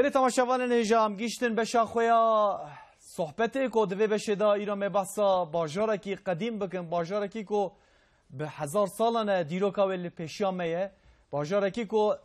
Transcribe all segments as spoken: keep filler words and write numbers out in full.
Belê temaşevanên hêja, em gihîştin beşa xwe ya sohbetê, ku di vê beşê de îro me behsa bajarekî qedîm bikin, bajarekî ku bi hezar salan e dîroka wê li pêşiya me ye. Bajarekî ku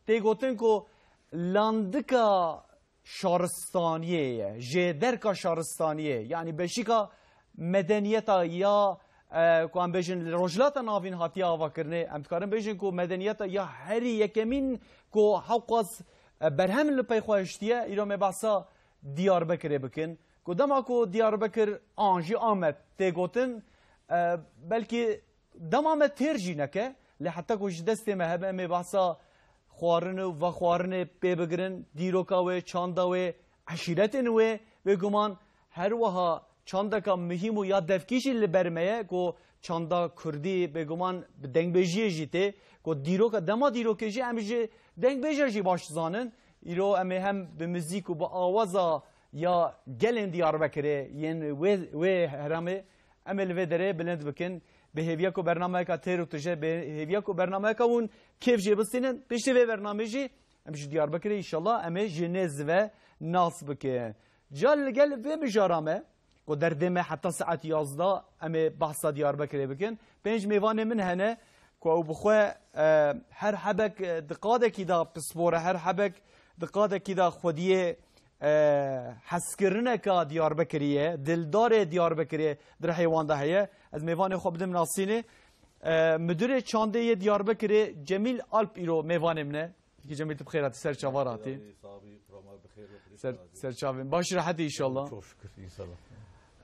tê gotin ku landika şaristaniyê ye, jêderka şaristaniyê, yanî beşîka medeniyeta ya, e, ku em bêjin li Rojhilata Navîn hatiye avakirinê, em dikarin bêjin ku medeniyeta ya herî yekemîn ku hewqas, e, berhem li pey xwe hiştiye, îro me behsa Diyarbekirê bikin. Ku dema ku Diyarbekir an jî Amed tê gotin, e, belkî dema me têr jî neke, lê heta ku ji destê me hebe, em ê behsa xwarin û vexwarinê pê bigirin, dîroka wê, çanda wê, eşîretên wê, bêguman her wiha çandeka muhîm û ya devkî jî li ber me ye, ku çanda kurdî bêguman bi dengbêjiyê jî tê, ku dîroka, dema dîrokê jî em ji dengbêja jî baş zanin. Îro em ê hem bi muzîk û bi awaza ya gelên Diyarbekirê yên wê, wê herêmê em ê li vê derê bilind bikin. Bi hêviya ku bernameyeka têr û tije, bi hêviya ku bernameyeka hûn kêf jê bistînin, piştî vê bernamê jî em ji Diyarbekirê înşallah em ê ji nêz ve nas bikin. Ca li gel vê mijara me, ku derdê me heta saet yazdeh em ê behsa Diyarbekirê bikin. Pênc mêvanê min hene ku ew bi xwe, e, her hebek, e, di qadekî de pispor e, her hebek di qadekî de xwediyê, e, hezkirineka Diyarbekirî ye, dildarê Diyarbekirê di rihê wan de heye. Ez mêvanê xwe bidim nasînê. E, Müdürê Çandê yê Diyarbekirê Cemîl Alp îro mêvanê min e. Kekî Cemîl, tu bi xêr hatî, ser çava hatî. Ser, ser çavên. Baş rehetî înşallah. Çok şükür, inşallah.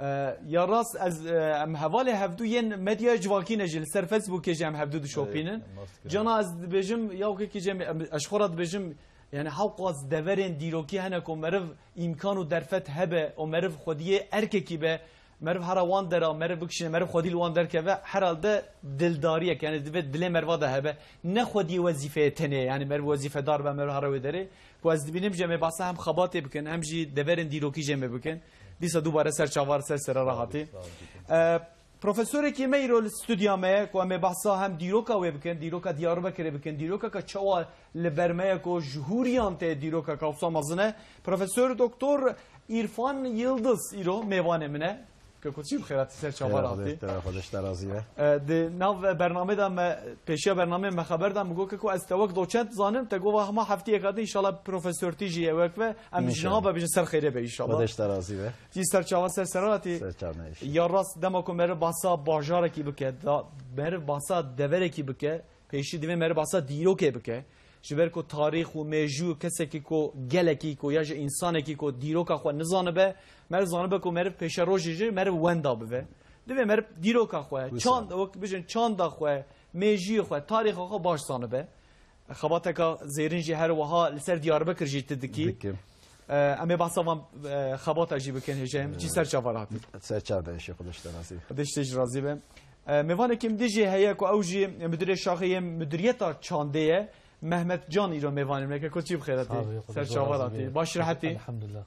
Ee, ya rast ez, e, em hevalê hevdû yên medyaya civakî ne jî, li ser Facebookê jî em hevdû dişopînin. Evet, nasıl Cana ez dibêjim, ya kekî Cemîl, em, ez ji xwe re dibêjim, yani hewqas deverên dîrokî hene ku meriv îmkan û derfet hebe û meriv xwediyê erkekî be, meriv hera wan dera, meriv bikişîne, meriv xwedî li wan derkeve, herhalde dildariyek, yani divê dilê meriva de hebe. Ne xwediyê wezîfeyê tenê, yani meriv wezîfedar be, meriv here wê derê. Ku ez dibînim jê me behsa hem xebatê bikin, hem jî deverên dîrokî jê me bikin. Dîsa dubare ser çavar, ser sere re hatî. Sağ ol, sağ ol. Ee, profesorekî me îro li stûdya me ye, ku em ê behsa hem dîroka wê bikin, dîroka Diyarbekirê bikin, dîrokeka çawa li ber me ye, ku ji hûriyan tê dîrokeka wisa mezin e. Profesor Doktor Îrfan Yildiz îro mêvanê min e. Keko, çî bi xêr hatî, ser çavar hatî. Xwedê ji te razî be. E, di nav bernamê de me, pêşiya bernamê me xeber da, min got, Keko, ez te wek doçent zanim, te got, va hema heftiyeka din, înşallah profesortî jî ye wek ve, em ji niha ve bêjin ser xêrê be, înşallah. Xwedê ji te razî be. Cî ser çavar, ser sere hatî. Ser çav ne îşî. Ya rast, dema ku meriv behsa bajarekî bike, da, meriv behsa deverekî bike, pêşî divê meriv behsa dîrokê bike. Ji ber ku tarîx û mêjû, kesekî ku gelekî ku ya ji însanekî ku dîroka xwe nizanibe, meriv zanibe ku meriv pêşerojê jî meriv wenda bibe. Divê meriv dîroka xwe, çand, wek bijin çanda xwe, mêjiyê xwe, tarîxa xwe baş zanibe. Xebateka zêrin jî her wiha li ser Diyarbekir jî tu dikî. Dikim. Em ê behsa van, e, xebata jî bikin hêjayê min. Cî ser çava hatî. Ser çav de îşî, Xwedê ji te razî. Xwedê ji te jî razî be. E, mêvanekî min dî jî heye ku ew jî müdürê şaxê yê müdüriyeta çandê ye. Mehmet Can îro mêvanê min e, keko, çî bi xêr hatî. Sağ ol, Xwedê ser çava hatî. Baş rehetî. Elhamdulillah.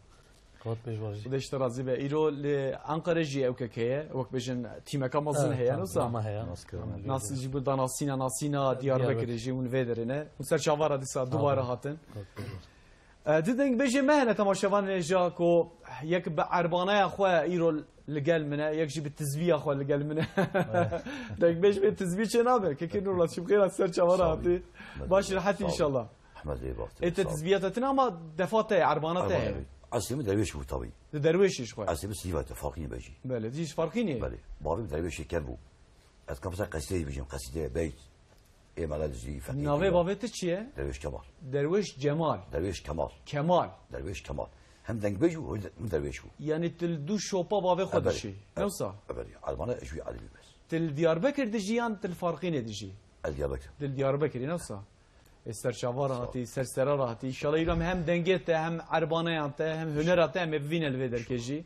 Xwedê pêş ve jî. Xwedê ji te razî be. Îro li Ankara jî ew keke ye. Wek bêjin tîmeka mezin heye, wisa? Nas jî bû danasîna, nasîna Diyarbekirê jî hûn vê derê ne. Hûn ser çava re dîsa dubare hatin. E, di dengbêjê me hene temaşevanên hêja ku yek bi erbaneya xwe îro li gel min e, yek jî bi tizbiya xwe li gel min e. Dengbêj bê tizbî çê nabe. Kekê Nurullah, çî bi xêr hatî, ser çava hatî. Baş rehetî înşallah. Ehmed Bey baktı. Ê te tizbiya te tine ama defa te ye, erbana te ye. Eslê min derwêş bû tabii. Di derwêşî ji xwe. Eslê min Sîva te, Farqînê bejî. Belê, dî ji Farqînê. Belê. Bavê min derwêşê ker bû. Ez ka mesela qesîdeyê bêjim, qesîde, beyt. Ê mele dizî, fetî. Navê bavê te çi ye? Derwêş Kemal. Derwêş Cemal. Derwêş Kemal. Kemal. Derwêş Kemal. Hem dengbêj bû, hem derwêş bû. Yani tu li dû şopa bavê xwe dişî. Newsa? Ebelî. Erbana ji wî elî bes. Tu li Diyarbekir dijî yan tu li Farqînê dijî? Ez Diyarbekir. Tu li Diyarbekirî, newsa? Ê ser çava hatî, ser sere hatî. Înşallah îro em hem dengê te, hem erbaneyan te, hem hunera te em ê bivîne li vê derkê jî.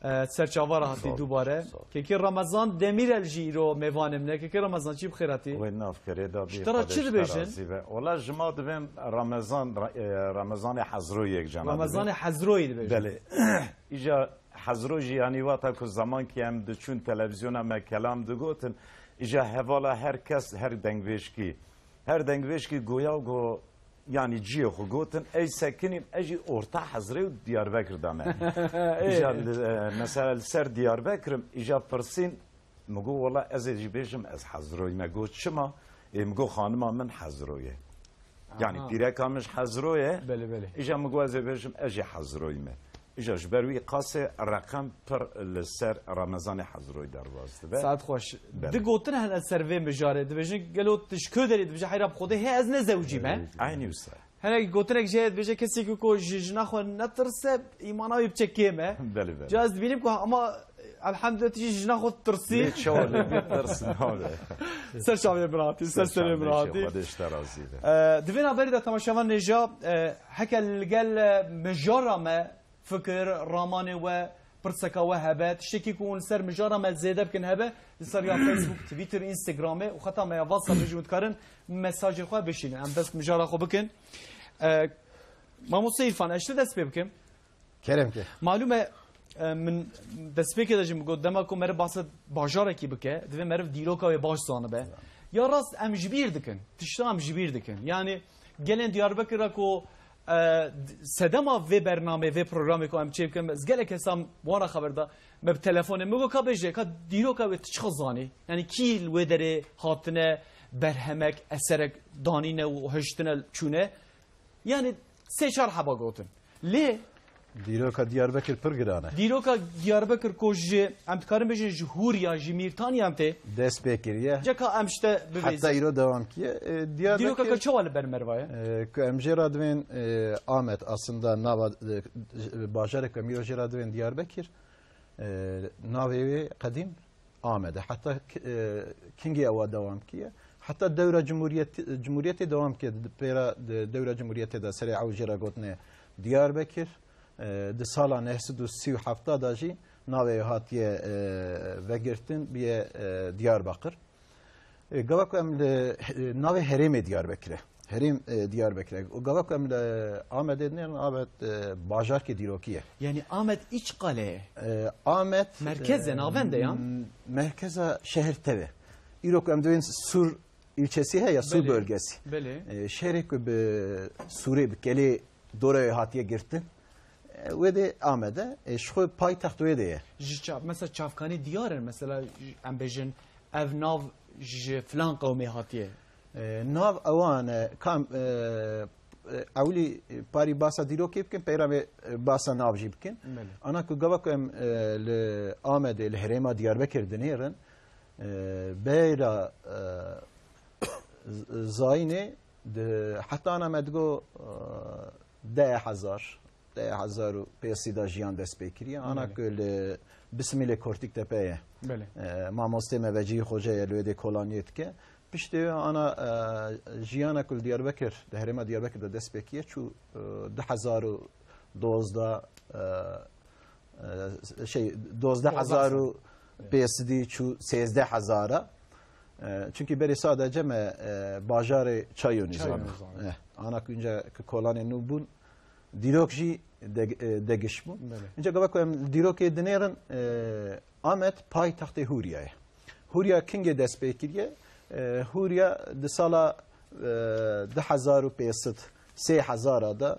E, ser çava hatî dubare. Kekê Ramazan Demîrel jî îro mêvanê min e. Kekê Ramazan, çî bi xêr hatî. Wê nav kerê da bî. Ji te re çi dibêjin? Wala ji ma divên Ramazan, e, Ramazanê Hezroyê yek cana. Ramazanê Hezroyê dibêjin. Belê. Îca Hezro jî, yanî wata ku zemankî em diçûn televîzyona me kelam digotin, îca hevala her kes, her dengbêjkî, her dengbêjkî goya go yanî ciyê xwe gotin, ey sekinîm, ez jî orta Hezrê û Diyarbekir de me. Îja li, e, mesela li ser Diyarbekir im, îja pirsîn, min got, wela ez ê jî bêjim ez Hezroyî me. Got, çima? Ê, min got, xanima min Hezroyî ye. Yanî Aha. pîreka min ji Hezroyî ye. Belê, belê. Îja min got, ez ê bêjim ez jî Hezroyî me. Îja ji ber wî qasê reqem pir li ser Remezanê Hezroyî derbas dibe. Saet xweş. Belê. Di gotin hene ser vê mijarê. Dibêjin gelo tu ji ku derê, dibêje heyra bi Xwedê hê ez ne zewcî me. Eynî wisa. Hinek gotinek jê heye, dibêje kesê ku, ku ji jina xwe netirse, îmana wî biçe kêm e. Belê, belê. Ca ez dibînim ku ama elhamdülillah tu jî jina xwe tirsî. Lê çawa lê bê tirs nabe. Ser çavê min hatî, ser serê min hatî. Xwedê ji te razî be. E, di vê navberî de temaşevan nêja, e, heke li gel, e, mijara me fikir, ramanê we, pirseka we hebe, tiştekî ku hûn li ser mijara me zêde bikin hebe, li ser ya Facebook, Twitter, Instagramê û xeta me ya WhatsAppê jî hûn dikarin mesajê xwe bişînin. Em dest mijara xwe bikin. E, Mamoste Îrfan, ez ji te dest pê bikim. Kerem ke. Malûm e, e, min destpêkê de jî min got, dema ku meriv bahsa bajarekî bike, divê meriv dîroka wê baş zanibe. Ya rast em ji bîr dikin. Tişta em ji bîr dikin. Yani gelên Diyarbekir re ku, e, d-, sedema vê bernameyê, vê programê ku em çê bikin, ez gelek kesan wan re xeber da, me bi telefonê, min got, ka bêje, ka dîroka wê tu çiqa zanî? Yani kî li wê derê hatine, berhemek, eserek danîne û hiştine çûne? Yani sê çar heba gotin. Lê Dîroka Diyarbekir pir giran e. Dîroka Diyarbekir ku ji, em dikarin bêjin ji Hûriya, ji Mîrtaniyan tê. Dest pê kiriye. Ceka em ji te bibêzin. Heta îro dewam kiye. E, Diyarbekir Dîroka ka çawa li ber meriv e? E, ku em jê re divên, e, Amed, aslında nava, e, bajarê ku em îro jê re divên Diyarbekir, e, navê wê qedîm Amede. Heta k-, e, kingê ewa dewam kiye. Heta dewra cumhuriyet-, cumhuriyetê dewam kiye. Pêra de-, dewra cumhuriyetê de serê ew jê re gotine Diyarbekir. E, di sala neh sed û sî û heft de jî navê hatiye, e, vegirtin, biye, e, Diyarbakir. E, gava ku em li, e, navê herêmê Diyarbekir e. Herêm, e, Diyarbekir e. Û gava ku em li Amedê dinêrin, Amed, e, bajarkê dîrokî ye. Yani Amed îç qale ye? E, Amed, Merkez e, e, navende ya? m-, merkeza şehir tev e. Îro ku em divên Sur ilçesi heye, Sur Belê. bölgesi. Belê. E, şehrê ku bi Sûrê, bi kelê dora wê hatiye girtin. E, wê dê Amede, e, ji xwe paytext wê dê ye. Ji çav-, mesela çavkanî diyar in, mesela em bêjin ev nav ji filan qewmê hatiye. E, nav ewan e, kam, e, e, ewlî parî basa dîrokê bikin, peyra wê, e, basa nav jî bikin. Belê. Ana ku gava ku em, e, li Amedê, li herêma Diyarbekir dinêrin, e, beyra, e, z-, zayînê di, heta ana me digo, e, deh hezar, deh hezar û pênc sed de jiyan dest pê kiriye. Ana Belê. ku li Bismîlê Kortîktepe ye. Belê. E, mamostê me Vecihî Xoce ye, li wê dê kolaniyê dike. Piştê wê ana, e, jiyana ku li Diyarbekir, di herêma Diyarbekir de dest pê kiriye, çû, e, du hezar û dozdeh, e, e, şey, dozdeh hezar û pênc sedî çû sêzdeh hezar e. E, çünkü berê sadece me, e, bajarê Çayonî Çayonî zanî. zanî. E, ana ku înca ku kolanê nû bûn, dîrok jî deg-, e, degiş bû. Belê. Înca gava ku em dîrokê dinêrin, e, Amed paytextê Hûriya ye. Hûriya kingê dest pê kiriye? E, Hûriya di sala, e, du hezar û pênc sed, sê hezar de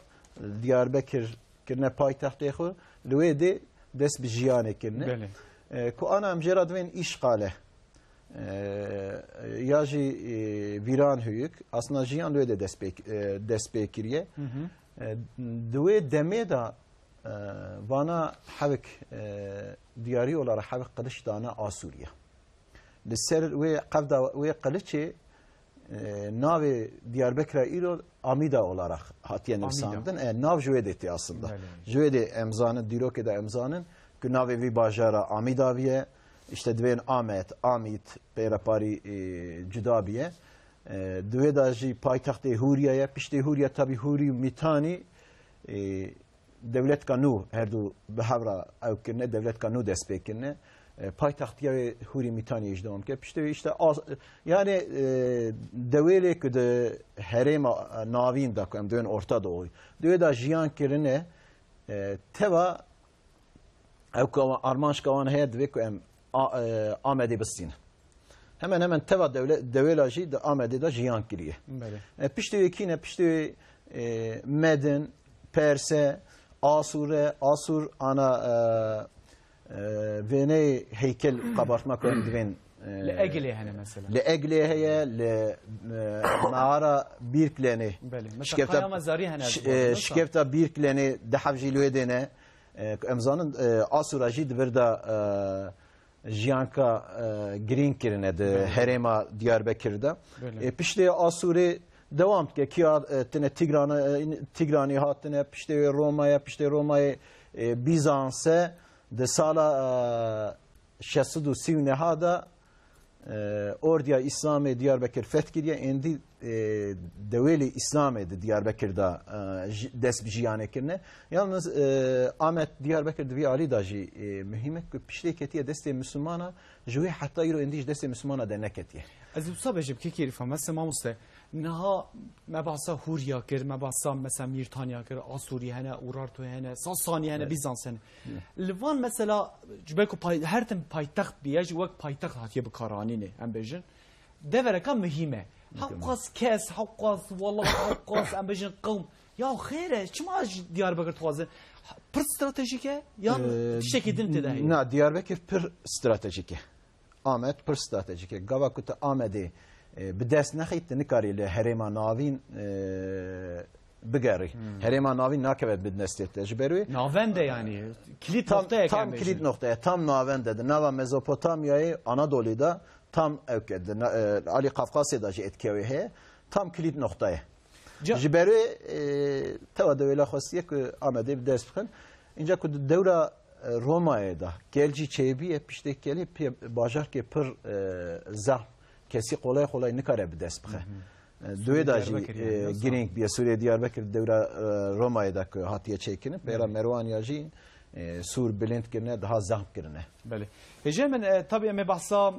Diyarbekir kirine paytextê xwe, li wê dê dest bi jiyanê kirine. Belê. E, ku ana em jê re divên îşqale, e, ya jî, e, vîran hüyük, aslında jiyan li wê dê dest pê, e, dest pê kiriye. Hı hı. E, di wê demê de, e, vana hevik, e, diyarî olarak hevik qiliç dane Asûriya. Li ser wê qevda wê qiliçê, e, navê Diyarbekira îro Amida olarak hatiye Amida. nivsandin. E, nav ji wê dê tê aslında. Belê. Ji wê dê em zanin, dîrokê de em zanin ku navê vî bajara Amida viye. İşte divên Amed, Amîd, pêra parî, e, cuda biye. E, di wê de jî paytextê Hûriya ye. Piştê Hûriya tabî Hûrî û Mîtanî, e, dewletka nû her du bi hev re ew kirine, dewletka nû dest pê kirine. E, paytextiya wê Hûrî Mîtaniyê ji dewam kir. Piştî wê işte az, yani, e, dewêlê ku di herêma, e, navîn de ku em dibên Orta Doğu, di wê de jiyan kirine, e, teva ew ku armanc ka wan heye divê ku em A-, e, Amedê bistînin. Hemen hemen teva dewle-, dewêla jî di Amedê de jiyan kiriye. Belê. E, piştê wê kîne, piştê wê, e, Medin, Perse, Asûr e. Asûr ana, e, e, vêneyê heykel, kabartma ku em divên, e, Li Egilê hene mesela. Li Eglê heye, li, e, meara Bîrklenê. Belê. Mesela Şikefta, Kaya Mezarî hene, ş-, ez e, dixwazim, Şikefta Bîrklenê di hev jî li wê dêne. E, em zanin, e, Asûra jî di vir de, e, jiyanka, e, girîng kirine di Belê. herêma Diyarbekir de. Belê. E, piştê Asûrê dewam dike. Kiya, e, tine Tîgran, e, Tîgranî hatine, piştê wê Romaya, piştê Romayê, e, Bîzanse, di sala, e, şeş sed û sî û neh de, e, Ordiya Îslamê Diyarbekir feth kiriye, êndî, e, dewêlê Îslamê di Diyarbekir de, e, ji-, dest bi jiyanê kirine. Yalnız, e, Amed Diyarbekir di vî alî de jî, e, muhîm e ku piştê ketiye destê Mislimana, ji wê heta îro êndî ji destê Mislimana de neketiye. Ez wisa bêjim, kekê Îrfan, mesela mamoste, niha me behsa Hûriya kir, me behsa mesela Mîrtaniya kir, Asûrî hene, Urartu hene, Sasanî hene, Evet. Bîzans hene. Evet. Li van mesela, ji ber ku pay-, her tim paytext bûye, jî wek paytext hatiye bikaranînê, em bêjin. Devereka muhîm e. Muhîm e. Hewqas kes, hewqas welat, hewqas em bêjin qewm. Ya xêr e, çima ji Diyarbekir dixwazin? Pir stratejîk e? Yan Ee, tiştekî din tê de heye? Na, Diyarbekir pir stratejîk e. Amed pir stratejîk e. Gava ku tu Amedê, e, bi dest nexî, tu nikarî li herêma navîn, e, bigerî. Hmm. Herêma navîn nakeve bi destê te. Ji ber wê Navend e yani. Kilit tam, nokteyek tam em bêjin. Kilit nokteye, tam navend e. Di nava Mezopotamyayê, Anadolî de tam ewke. Di na-, e, alî Qafqasê de jî etkê wê heye. Tam kilit nokteye. Ca- Ji ber wê, e, tewa dewêla xwestiye ku Amedê bi dest bixin. Înca ku di dewra, e, Romayê de gel jî çêbîye, piştê gelê pê bajarkê pir, e, zehf, kesî qolay qolay nikare bi dest bixe. Hı hı. E, di wê de jî, Diyarbekir yani, e, yoksa? Girîng bûye. Sûrê Diyarbekir dewra, e, Romayê de ku hatiye çêkirin, pêra Hı. Merwaniya jî, e, sûr bilind kirine, daha zehf kirine. Belê. Hêjê min, e, tabî em ê behsa,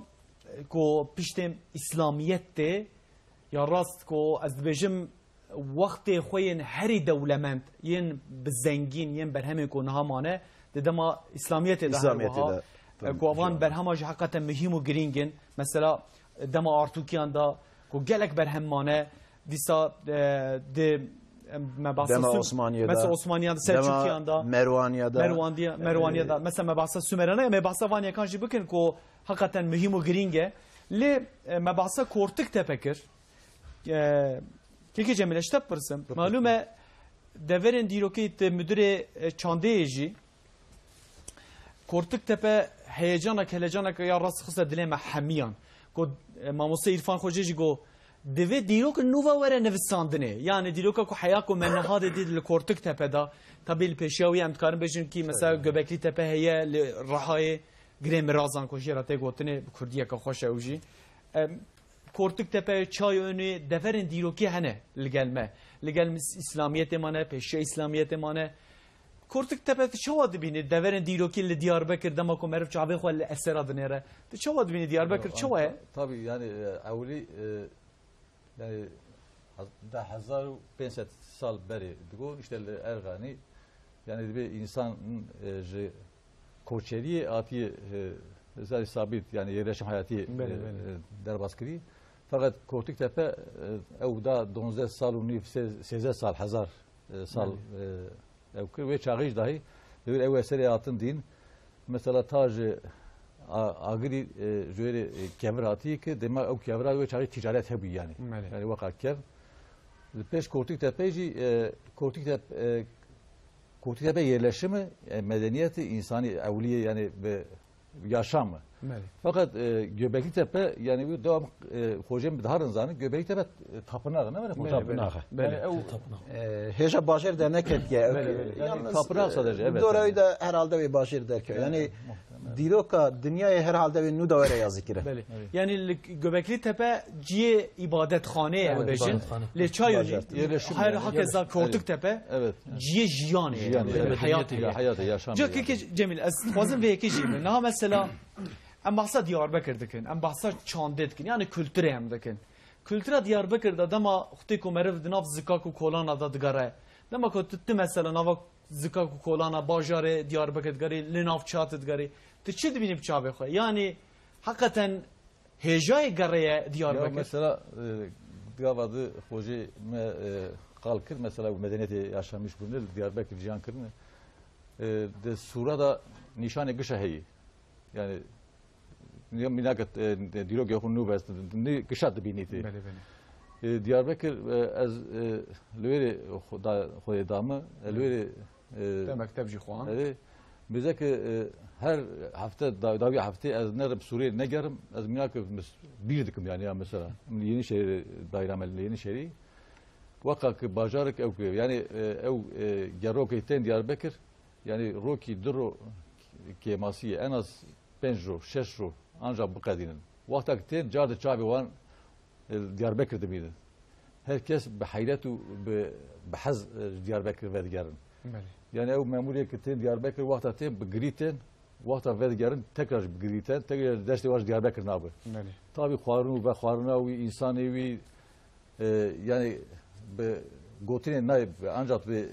e, ku piştê Îslamiyet tê, ya rast ku ez dibêjim, wextê xwe yên herî dewlemend, yên bi zengîn, yên berhemên ku niha mane, di dema Îslamiyetê de her Îslamiyetê wiha, de, e, ku avan berhema jî heqeten muhîm û girîng in. Mesela, dema Artûkiyan de ku gelek berhem mane, dîsa, e, di, e, me behsa Dema Sum-, Osmaniye de. Mesela Osmaniyan de, Dema Selçukiyan de, Merwaniye de. Merwandiye-, Merwaniye de. E, Mesela me behsa Sumeran e, me behsa van yekan jî bikin ku heqeten muhîm û girîng e. Lê, e, me behsa Kortik Tepe kir. E, Kekê Cemîl, ez ji te bipirsim. Bipirsin. Malûm e, deverên dîrokê te müdürê, e, çandeyê jî Kortik Tepe heyecanek, helecanek ya rast xiste dilê me hemiyan. Got, e, mamoste Îrfan Xocê jî got, divê dîrok nû ve were nivîsandinê. Yani dîroka ku heya ku me niha didî li Kortik Tepe de, tabî li pêşiya wî em dikarin bêjin kî mesela Göbekli Tepe heye li Rihayê, Girê Mirazan ku jê re tê gotinê, bi kurdiyeke xweş e ew jî. Em, Kortik Tepe, Çayönü, deverên dîrokî hene li gel me. Li gel mis-, Îslamiyetê mane, pêşiya Îslamiyetê mane. Kortik Tepe tu çawa dibînî? Deverên dîrokî li Diyarbekir, dema ku meriv çavê xwe li esera dinêre. Tu çawa dibînî Diyarbekir? Ya, çawa ye? Ta-, tabii yani, e, ewlî, e, yani, hez-, da hezar û pênc sed sal berê digo, işte li Erganî, yani, dibê însan, e, ji koçeriyê hatiye, e, zarî sabit, yani yerleşim hayatiyê, Belê, e, belê. e, derbas kirî. Fakat Kortik Tepe, e, ew da donzdeh sal û nîv, se-, sêzdeh sal, hezar, e, sal, Belê. e, ew kir. Wê çaxî jî dahî, li wir ew eserê hatin dîn. Mesela ta ji a-, Agirî, e, ji wêrê, e, kevir hatiye ki dema ew kevira wê çaxî ticaret hebû yani. Belê. Yani weka kev. Li pêş Kortik Tepe jî, e, Kortik Tepe, e, Kortik Tepe yerleşimi, e, medeniyeti, insani, ewliye yani ve yaşamı. Belê. Fakat, e, Göbekli Tepe yani bu devam, e, hocam bir daha zanî Göbekli Tepe, e, tapınağı ne var? Belê, Tapınağı. belê. Yani ew Tapınağı. E, hêja bajêr de neketiye. Belê, belê. Yani Yalnız, tapınak sadece, e, evet, dora yani. Wî de herhalde wê bajêr derkeve. Evet, Yani muhtemelen. Dîroka dinyayê herhalde wê nû de were yazî kire. Belê. Evet. Yani li Göbekli Tepe ciyê îbadetxaneyê Evet, em bêjin. îbadetxane. Lê çayo Bajar. Yerleşim her yani. hakeza Yerleşim. Kortik Tepe Evet. ciyê jiyanê. Jiyanê, Yani evet. heyatê. Ya, heyatê, yaşam Ca yani. Kekê Cemîl, ez dixwazim vê yekê jî min. Niha mesela em behsa Diyarbekir dikin, em behsa çandê dikin, yani kulturê em dikin. Kultura Diyarbekir de dema xwetê ku meriv di nav zikak û kolana de digere, dema ku tu, tu mesela nava zikak û kolana bajarê Diyarbekir digerî, li nav çiya tu digerî, tu çi dibînî bi çavê xwe? Yani heqeten hêjayê gereye Ya Diyarbekir? mesela, e, gava di xocê me, e, qal kir, mesela, û medeniyetê yaşamış bûne, li Diyarbekir jiyan kirine. E, di sûra de nîşanê gişa heye. Yani, ya mînak, e, dîrokê xwe nû bes, nî gişa dibînî tê. Belê, belê. E, Diyarbekir, e, ez, e, li wê rê xwe da-, xwedê dame, e, li wê rê, e, Te mekteb jî xwend. Erê, bizeke, e, her hefte, da-, dawiya heftê ez nerim Sûriyê negerim, ez mînak mis-, bîr dikim yani ya mesela. Yenişehirê daîra me li Yenişehirê. Weka ki bajarek ew ki, yani, e, ew, e, gerokê tên Diyarbekir, yani rokî du ro kêmasî ye, en az pênc ro, şeş ro, ancak biqedînin. Wexta ki tên car di çavê wan, e, Diyarbekir dibînin. Her kes bi heyret û bi, bi hez, e, ji Diyarbekir vedigerin. Belê. Yani ew memûrê ki tên Diyarbekir, wexta tên bi girî tên, wexta vedigerin tekrar jî bi girî tên, tekrar destê wan ji Diyarbekir nabe. Belê. Tabî xwarin û vexwarina wî, însanê wî, e, yani bi gotinê nayê, ancak bi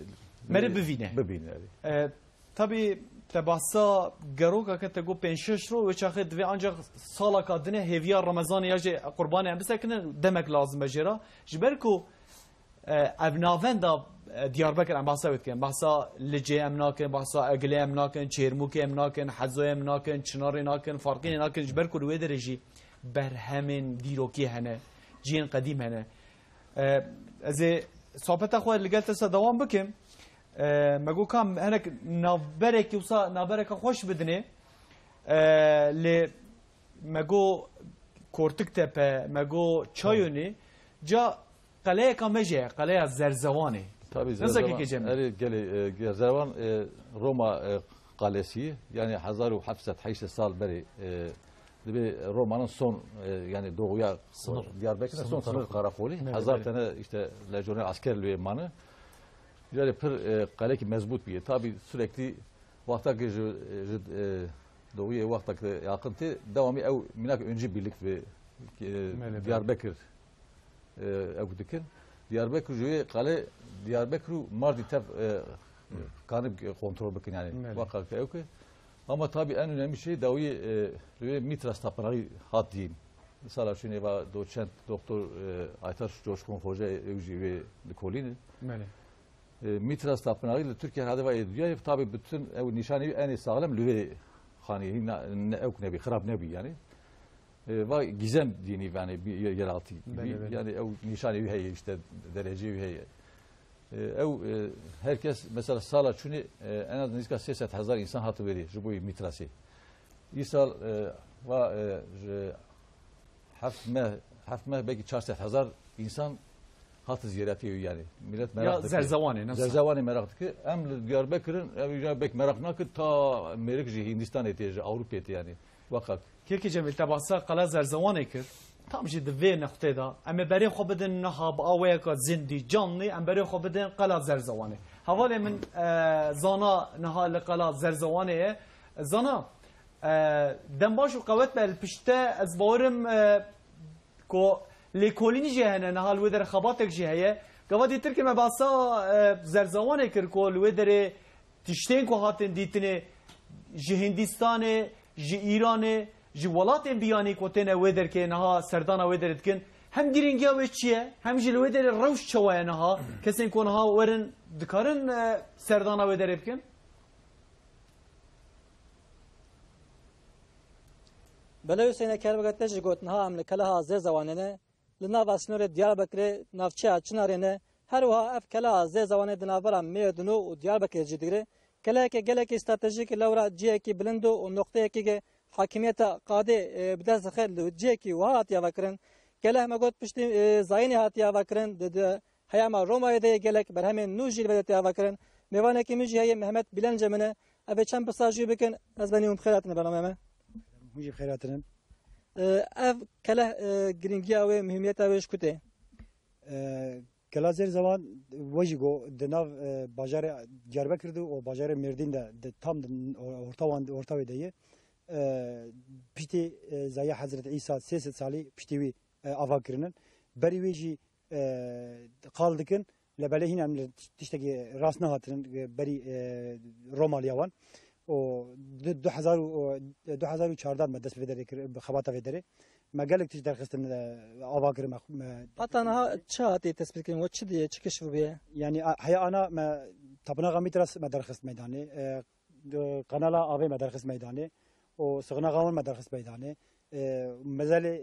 Mere bivîne. Bibîne, erê. E, Tabî te behsa geroka ke te got pênc şeş ro, wê çaxê divê ancak salaka din e hêviya Remezanê ya jî Qurbanê em bisekinin, demek lazim e jê re. Ji ber ku, e, ev navenda, e, Diyarbekir em behsa wê dikin. Behsa Licê em nakin, behsa Egilê em nakin, Çêrmûkê em nakin, Hezoyê em nakin, Çinarê nakin, Farqînê nakin. Ji ber ku li wê derê jî berhemên dîrokî hene, cihên qedîm hene. E, ez ê sohbeta xwe li gel te sa dewam bikim. E, me got ka em hinek navberekî wisa navbereke xweş bidinê. E, lê me got Kortiktepe, me got Çayonê. Ca qeleyeka me jî heye, qeleya Zerzewanê. Tabii, Zerzewan, erê gelê, e, Zerzewan, e, Roma, e, qalesi ye. Yani hezar û heft sed heşt sed sal berê, e, Divê Roma'nın son, e, yani doğuya, Diyarbekir'in son sınır karakolu. Hezar tane işte lejyoner asker li wê mane. Yani pir, e, qalekî mezbût bûye. Tabi sürekli wexta ki ji, ji, e, doğuya wexta ki yakın tê, devamı ew minak öncü birlik ve, e, Diyarbekir, e, ew dikin. Diyarbekir ji wê qale Diyarbekir û Mardin tev, e, kanib kontrol bikin yani. Wexta ki ew ki Ama tabi en önemli şey dawiyê, e, wê Mitras tapınağı hat diyîn. Sala şûnê va doçent doktor, e, Aytaş Coşkun Hoca ew jî wê dikolînin. Belê. E, Mitras tapınağı li Türkiye hadi va ê dünyayê tabi bütün ew nîşanê wî enê sağlam li wê xanî hîn ne ew nebî, xirab nebî yani. E, va gizem diyînî yani bir ye-, yeraltı gibi. Belê, belê. Yani ew nîşanê wî heye işte derecê wî heye. E, ew, e, herkes, mesela sala çûnê, e, en az nêzîka sê sed hezar însan hate wêrê ji bo Mitrasê. Îsal, e, va, e, ji heft meh, heft meh belkî çar sed hezar însan hate ziyarete wî yani. Millet merak dike. Zerzewanê, ne Zerzewanê merak dike. Em li Diyarbekir in, em ya belkî merak nakin, ta mêrik ji Hindistanê tê, ji Ewropê tê yani. Waqak. Kekê Cemîl, te behsa Qala Zerzewanê kir. Tam jî di vê nextê de em ê berê xwe bidin niha bi awayeka zindî, canlî, em berê xwe bidin Qala Zerzewanê. Hevalê min, e, zana niha li Qala Zerzewanê ye. Zana, e, dem baş û qewet be li pişt te, ez bawerim, e, ku lêkolînî jî hene, niha li wê derê xebatek jî heye. Gava dîtir ke me behsa, e, Zerzewanê kir ku li wê derê tiştên ku hatin dîtinê ji Hindistanê, ji Îranê, ji welatên biyanî ku têne wê derkê niha serdana wê derê dikin, hem girîngiya wê çi ye, hem jî li wê derê rewş çawa ye niha, kesên ku niha werin dikarin, e, serdana wê derê bikin? Belê Huseyne, ker weke te jî got, niha em li Keleha Zêzewanê ne, li nava sînorê Diyarbekirê, navçeya Çinarê ne. Her wiha ev Keleha Zêzewanê di navbera Mêrdînû û Diyarbekirê cî digire. Keleheke gelekî stratejîk, lewra cihekî bilind û noqteyekî ke hakimiyeta qadê, e, bi dest dixe, li cihekî wiha hatiye vekirin. Keleh me got piştî, e, zayînê hatiye vekirin, di, di heyama Romayê de yê, gelek berhemên nû jî li vê de tê vekirin. Mêvanekî min jî heye, Mehmet Bîlenc e min e. Ev ê çend pirsa jî bikin, ez benî hûn bi xêr hatine bernameyê me. Hûn jî bi xêr hatine. E, ev keleh, e, girîngiya wê, muhîmiyeta wê ji ku tê? E, Kela Zêrzewan we jî got, di nav, e, bajarê Diyarbekir de û bajarê Mêrdîn de, di tam di orta wan, orta wê de ye. E, piştî, e, zaya Hezret Îsa sê sed salî piştî wî, e, ava kirinin. Berî wê jî, e, qal dikin, lê belê hîn em li tiştekî rast nehatinin, e, berî, e, Romaliya wan. Û Du hezar û, du hezar û çardeh me dest bi vê derê kir, bi xebata vê derê. Me gelek tişt derxistin, e, ava kir me, me Heta niha çi hatiye tespîtkirin? We çi diye, çi keşf bûye? Yanî, a, heya ana me tapinaxa Mîtras me derxist meydanê. E, e, kanala avê me derxist meydanê. Û sixnaxa wan me derxist meydanê. E, mezelê,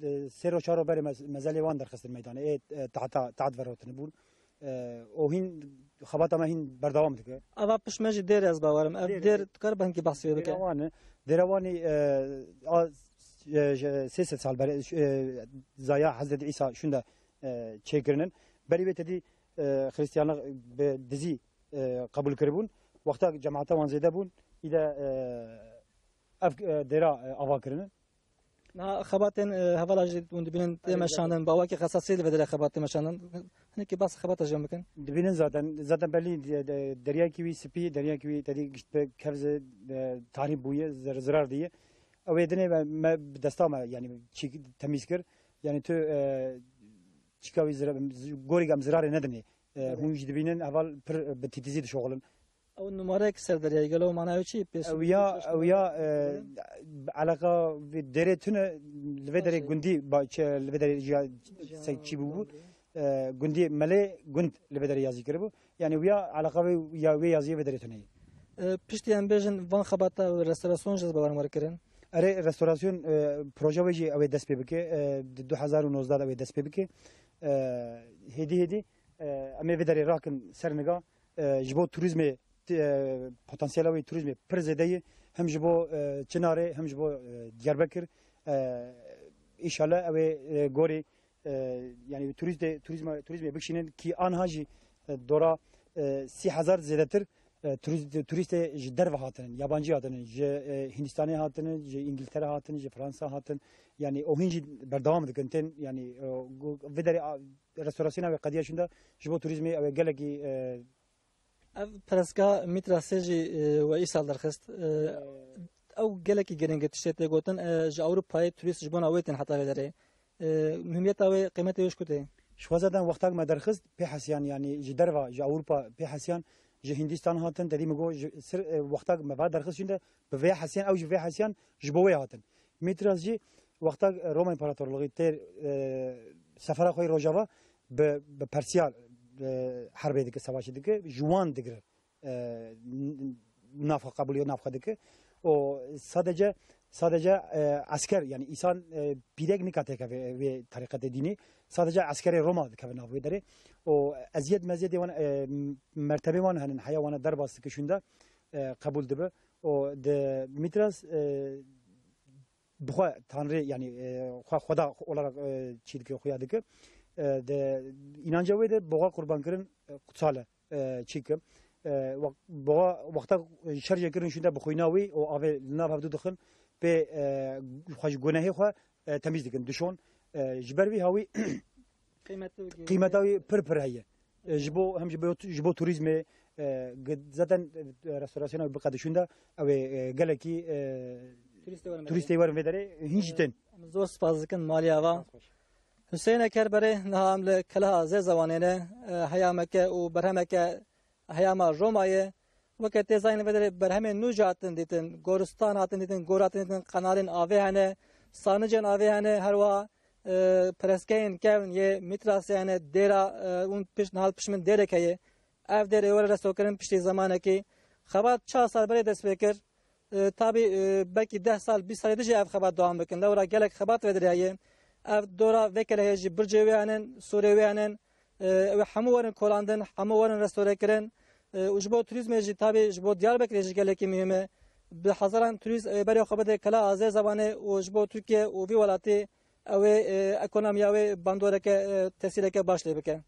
e, sê ro çar ro berê me, mezelê wan derxistin meydanê. Ê, e, tahta, taht verotin bûn. E, û hîn xebata me hîn berdewam dike. Ava pişt me jî dêr ez bawerim. Ev Dêr, dêr dikar bi hinkî behsê wê bike. Dêra wan e. Dêra wanî, e, a, e, ji sê sed sal berê, e, zaya Hezretî Îsa şûnde, e, çêkirinin. Berî vê tedî, e, Xristiyanlıq bi dizî, e, qebûl kiribûn. Wexta cemaeta wan zêde bûn, îde, e, ev, e, dêra, e, ava kirinin. Niha xebatên, e, hevala jî hûn dibînin tê Erê, meşandin, ba wekî xesasî li vê derê xebat tê meşandin. Hinekî bas xebata jî bikin. Dibînin zaten, zaten belî de, de, deryakî wî spî, deryakî wî tedî gişt bi kevz, e, tahrîb bûye, zir-, zirar diye. Ew ê dinê me, me bi desta me, yanî çîk temîz kir. Yanî tu, e, çîka wî zira-, gorî em zirarê nedinê. E, Evet. Hûn jî dibînin heval pir bi tîtizî dişoxilin. Ew numareyek ser deriyayê gelo mana ew çi? Pêş Ew ya, pêş ew ya, e, eleqa vê derê tune, li vê derê Başe. Gundî, ba-, çi, li vê derê jiya Jiya se-, çî bûbû. Gundî. E, gundî melê gund li vê derê yazî kiribû. Yanî wî ya eleqa vê, ya wê yaziyê vê derê tune ye. E, piştî em bêjin van xebata restorasyon ji bawer were kirin. Erê restorasyon, e, proje wê jî ew ê dest pê bike. E, di du hezar û nozdeh de ew ê dest pê bike. E, hêdî hêdî, e, em ê vê derê rakin ser niga. E, ji bo turizmê, ti-, e, potansiyela wê turizmê pir zêde ye. Hem ji bo, e, Çinarê, hem ji bo, e, Diyarbekir. E, înşallah ew ê, e, gorî, e, yanî turîstê, turizma, turizmê bikişînin kî anha jî, e, dora, e, sî hezar zêdetir, e, turîst-, turîstê ji derve hatinin, yabancî hatinin, ji, e, Hindistanê hatinin, ji Îngiltere hatin, ji Fransa hatin. Yanî o hîn jî berdewam dikin. Tên, yanî, e, gu-, vê derê a, restorasyona wê qediya şûnde ji bo turizmê ew ê gelekî, e, Ev perestgeha Mîtrasê jî, e, we îsal derxist. E, ew gelekî giring e, tiştê tê gotin, e, ji Ewropayê turîst ji bona wê tên heta vê derê. E, muhimiyeta wê, qîmetê wê ji ku tê? Ji xwe zaten wextak me derxist pê hesiyan, yanî ji derva, ji Ewropa pê hesiyan, ji Hindistan hatin, te dî min got, ji sir, e, wextak me va derxist şûnde, bi vê hesiyan, ew ji vê hesiyan ji bo wê hatin. Mîtras jî wexta Roma Împaratorluğî tê, e, sefera xwe yê Rojava bi, bi Persiya, e, herbê dike, savaşê dike, ji wan digire, e, n-, navxa qebûlê navxa dike. O sadece, sadece, e, esker, yani insan, e, pîrek nika têkeve vê terîqetê dînî. Sadece eskerê Roma dikeve nav wê derê. O eziyet meziyetê wan, e, mertebê wan henin, heya wana derbas dike şûnde, e, qebûl dibe. O di Mîtras, e, bi xwe Tanrê, yanî, e, xwe Xweda olarak, e, çî dike, xuya dike. E, di înanca wê de boğa qurbankirin, e, kutsal e, e, çî kim. E, waq-, boğa wexta şer jê kirin şûnde bi xwîna wî û avê li nav hevdû dixin, pê, e, xwe ji gunehê xwe, e, temîz dikin, dişon. E, ji ber vî hawî Qîmetê wî qîmeta wî pir pir heye. E, ji bo, hem ji bo, ji bo turîzmê, e, gi-, zaten, e, restorasyona wî biqedişûn de ew ê, e, gelekî, e, Turîstê werin vê turîstê derê. Werin vê derê, hîn jî tên. Em zor spas dikin malî ava. Spas xweş. Huseyne Kerberê, niha em li Keleha Zêzewanê ne, e, heya me ke û berhemeke heyama Romayê. Weke tê zanîn vê derê berhemên nû jî hatin dîtin, goristan hatin dîtin, gor hatin dîtin, qenalên avê hene, sanicên avê hene, herwiha, e, perestgehên kevn yê Mîtrasê hene, dêra, e, hûn pişt, niha li pişt min dêrek heye. Ev dêr ê were restokirin piştî zemanekî. Xebat çar sal berê dest pê kir. E, tabî, e, belkî deh sal, bîst salê din jî ev xebat dewam bikin. Lewra gelek xebat vê derê heye. Ev dora vê kelehê jî bircê wê henin, sûrê wê henin. E, ew hemû werin kolandin, hemû werin restore kirin. E, û ji bo turîzmê jî, tabî ji bo Diyarbekirê jî gelekî muhîm e. Bi hezaran turîst, e, berê xwe bide Keleha Zêzewanê û ji bo Tirkiye û vî welatî ew ê, e, ekonomiya wê bandoreke, e, tesîreke baş lê bike.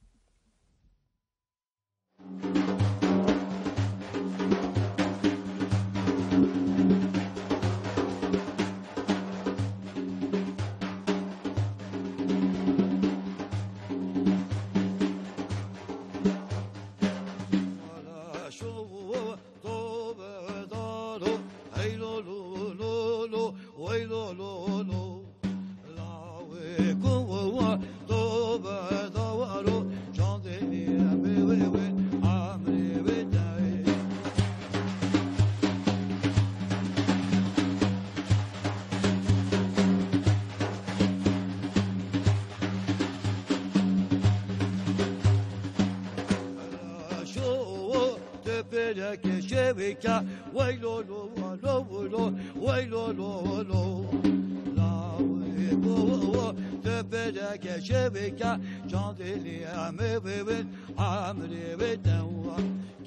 Ke, wey lo lo, lo lo, wey lo lo lo. Lawê ku wo, te pere ke şevê ke, candêlî em ê bibin, emrê wê te wa.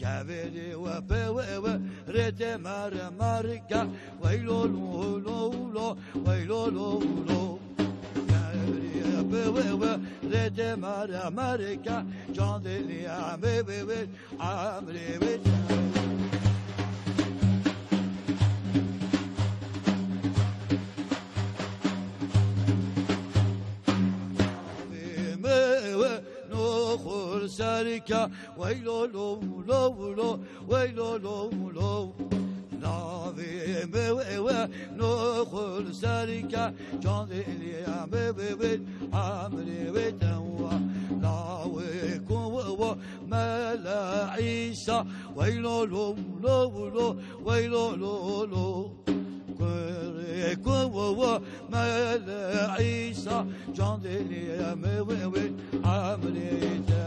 Keverê we pe we we, rê te mer mer ke, wey lo lo lo lo, wey lo lo lo. Keverê we pe we we, rê te mer mer ke, candêlî em ê bibin, Emrê wê te. Navê me we noxur serke, wey lo lo lo lo, wey lo lo lo. Navê me we we noxur serke, candêlî em ê bibin, emrê wê te wa. Lawê ku wo, Mele Îsa, wey lo lo lo lo, wey lo lo lo. Kurê ku wo, Mele Îsa, candêlî em ê we we, emrê te.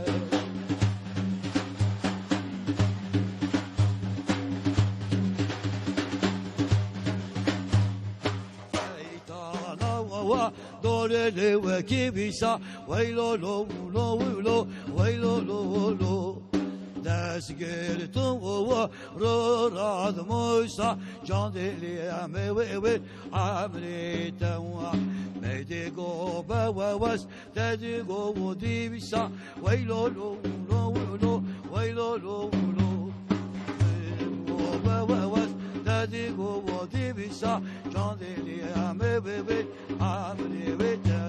Şeytana wa, wa, dorê lê wekî bîsa, wey lo lo lo lo, wey lo lo lo. Dest girtin wa, wa, ro radmoysa, candêlî em ê we we, emrê te wa. Me dê go be we wes, te dê go wo dî bîsa, wey lo lo lo lo, wey lo lo lo. Go be we wes, te dê go wo dî bîsa, candêlî em ê we we, emrê wê te.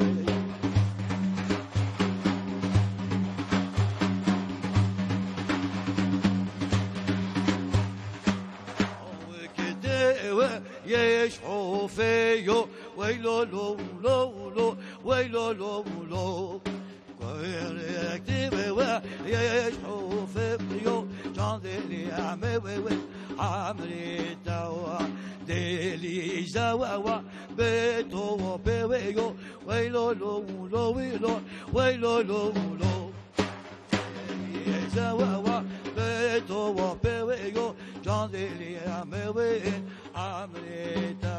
Wekî te we yê şofê yo, wey lo lo lo lo, wey lo lo lo. Kurê ku wo, we yê şofê yo, candêlî em ê we we, emrê te wa. Dêlîza we wa, bê to wo pê we yo, wey lo lo lo, wey lo, wey lo lo lo. Dêlîza we wa, bê to wo pê we yo, candêlî em ê we, emrê te.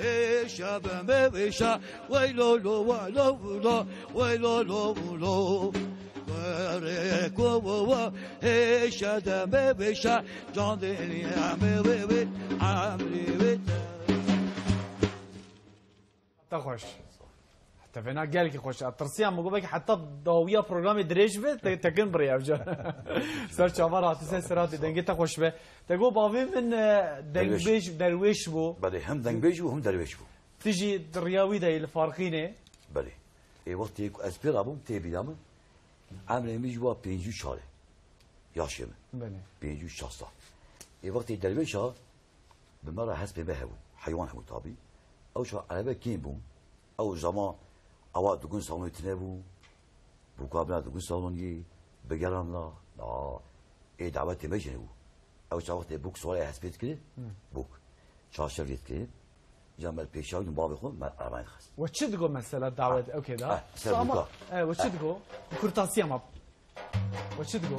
Ê şebe me vêşa, wey lo lo, wa lo lo, wey lo lo lo. Were ku wo, wa, ê şebe me vêşa, candêlî em ê we we, emrê wê te. Te xweş. Te vêna gelkî xweş. Ez tirsiya min got belkî heta dawiya programê dirêj be, te, te kin birê ev ca. Ser çavan hatî, ser, ser hatî, dengê te xweş be. Te got bavê min, e, dengbêj, derwêş bû. Belê, hem dengbêj bû, hem derwêş bû. Tu jî di riya wî de yî li Farqînê. Belê. Ê wextê ku ez pê rabûm, tê bîra min. Emrê min jî wa pêncî û çar e. Yaşê min. Belê. Pêncî û çar sal. Ê wextê derwêşa bi me re hespê me hebû. Heywan hebû tabî. Ew çax erebe kêm bûn. Ew zaman ewa digun salonê tune bû. Bûka bina digun saloniyê. Bigeran la. Na. Ê dawetê me jî hebû. Ew çax wextê bûk swarê hespê dikirin. Bûk. Çarşev lê dikirin. Ca me pêşiya wî bavê xwe me arabayê dixist. We çi digo mesela dawet, okey da? Ha, ser Ama, bûka. e, we çi digo? Bi kurtasiya ma. We çi digo?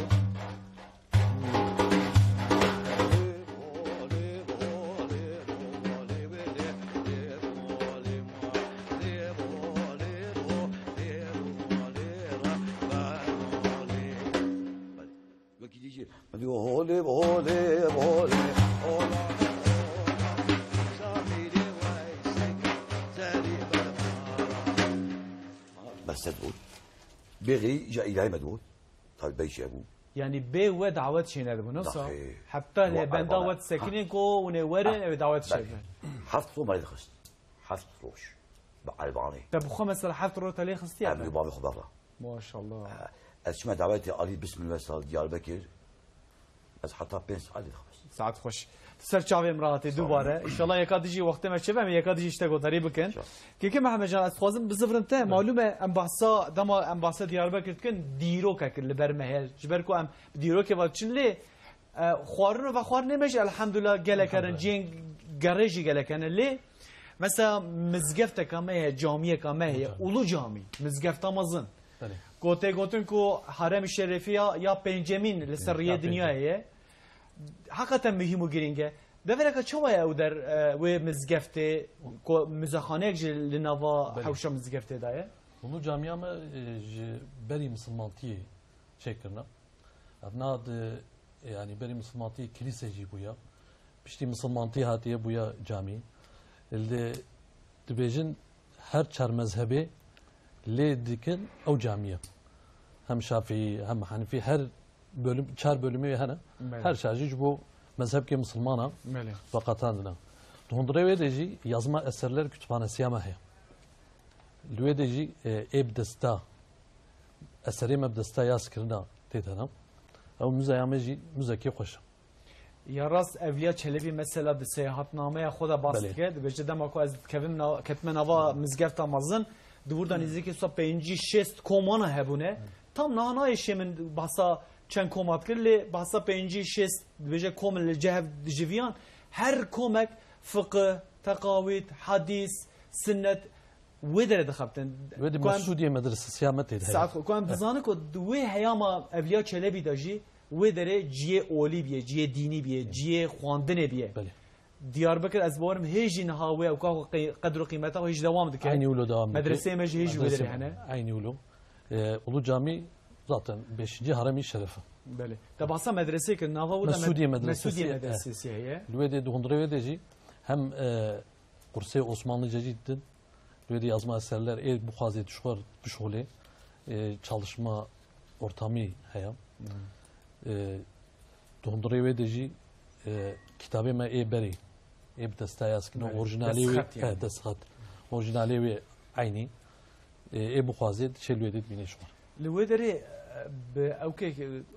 Wekî dî jî, min digo holê, holê, holê, ola, ola, samîrê wey sek, serî bermara. Mesed bû. Bêxî ja îlahî me digot. Tabi bey şey bû. Yani bê we dawet şey nedibû, nasıl? Daxê. Heta Wa lê benda erba we sekinê ko, hûn ê werin, Ha. ew dawet şey Belê. be. Heft roj me dixist. Heft roj. Bi erbanê. Te bi xwe mesela heft roj te lê xistiye Em te? Li bavê xwe bevra. Maşallah. Ez çime dawetê alî Bismillah sal Diyarbekir. Ez heta pênc saet dixwest. Saet xweş. Ser çavê min re hatî Sağ ol. dubare. Înşallah yeka dijî wextê me çêbe, em yeka dijî ji te gotarî bikin. Sağ ol. Kêkê Mehmet Can, ez dixwazim bizivrim te. Malûm e, em bahsa, dema em bahsa Diyarbekir dikin, dîrokek li ber me heye. Ji ber ku em dîrokê ve diçin lê, e, xwarin û vexwarinê me jî elhamdulillah gelek herin, Elhamdulillah. cihên gerê jî gelek hene. Lê Mesela mizgefteka me heye, camiyeka me heye, Ulu Cami. Ulu Cami, mizgefta mezin. Belê. Ku tê gotin ku Harem-i Şerifî ya, ya pêncemîn li ser Belê, riyê ya dinyayê pêncemîn. Ye. Hakikaten muhîm û girîng e. Devereke çawa ye ew der, e, wê mizgeftê, ku muzexaneyek jî li nava Belê. Hewşa mizgeftê de ye? Ulu Camiya me, e, ji berî misilmantiyê çêkirine. Ev na di, e, yanî berî misilmantiyê kilîse jî bûya. Piştî misilmantî hatiye bûya camî. Li dibêjin her çar mezhebê lê dikin ew camî ye. Hem Şafîî, hem Henefî, her bölüm, çar bölümê hene. Belê. Her çar jî ji bo mezhebkê misilmana Belê. Veqetandine. Di hundirê wê de jî yazma eserler kütüphanesiya me heye. Li wê de jî, e, ê bi desta, eserê me bi desta yaz kirina tê de ne. Ew muzeya me jî muzekê xweş e. Ya rast Evliya Çelebî mesela di seyahatnameya xwe de bas Belê. Dike, dibêje dema ku ez dikevim na-, ketime nava mizgefta mezin, di wir de nêzîkî wisa pêncî şêst komana hebûne. Tam niha nayê şê min bahsa çend koma dikir, lê bahsa pêncî şêst dibêje kom li cih hev dijiviyan, her komek fiqih, teqawîd, hadîs, sinnet, wê derê dixebtin. Wê de Ku em Mesûdiyê medresesiya me tê de heye. Saet xwe, ku em Eh. Dizanin ku di wê heyama Evliya Çelebî de jî wê derê ciyê olî bîye, ciyê dînî bîye, ciyê xwendinê bîye. Belê. Diyarbekir, ez bawerim hê jî niha wê ew ka xwe qey-, qedr û qîmeta xwe hê jî dewam dike. Aynî wilo devam dike. Medreseyê me jî hê jî wê derê Medrese hene. Aynî wilo. E, Ulu Cami zaten beşinci haremî şeref e. Belê. Te bahsa medresê kir, nava wê de med-, Mesûdiyê medresesi, Mesûdiyê eh. Medresesi heye. Li wê de di hundirê wê de jî hem, e, Qursê Osmanlıca jî din. Li wê de yazma eserler ê bixwazê tu ji xwe bişolê, e, çalışma ortamî heye. Hmm. E, di hundirê wê de jî, e, kitabê me ê berê, ê bi desta yaz kirine, Belê. Orjinalê wê, Destxet yani. He, destxet. Orjinalê wê eynî. E, ê bixwazê diçe li wê de dibîne ji xwe. Li wê derê, e, bi ewkê,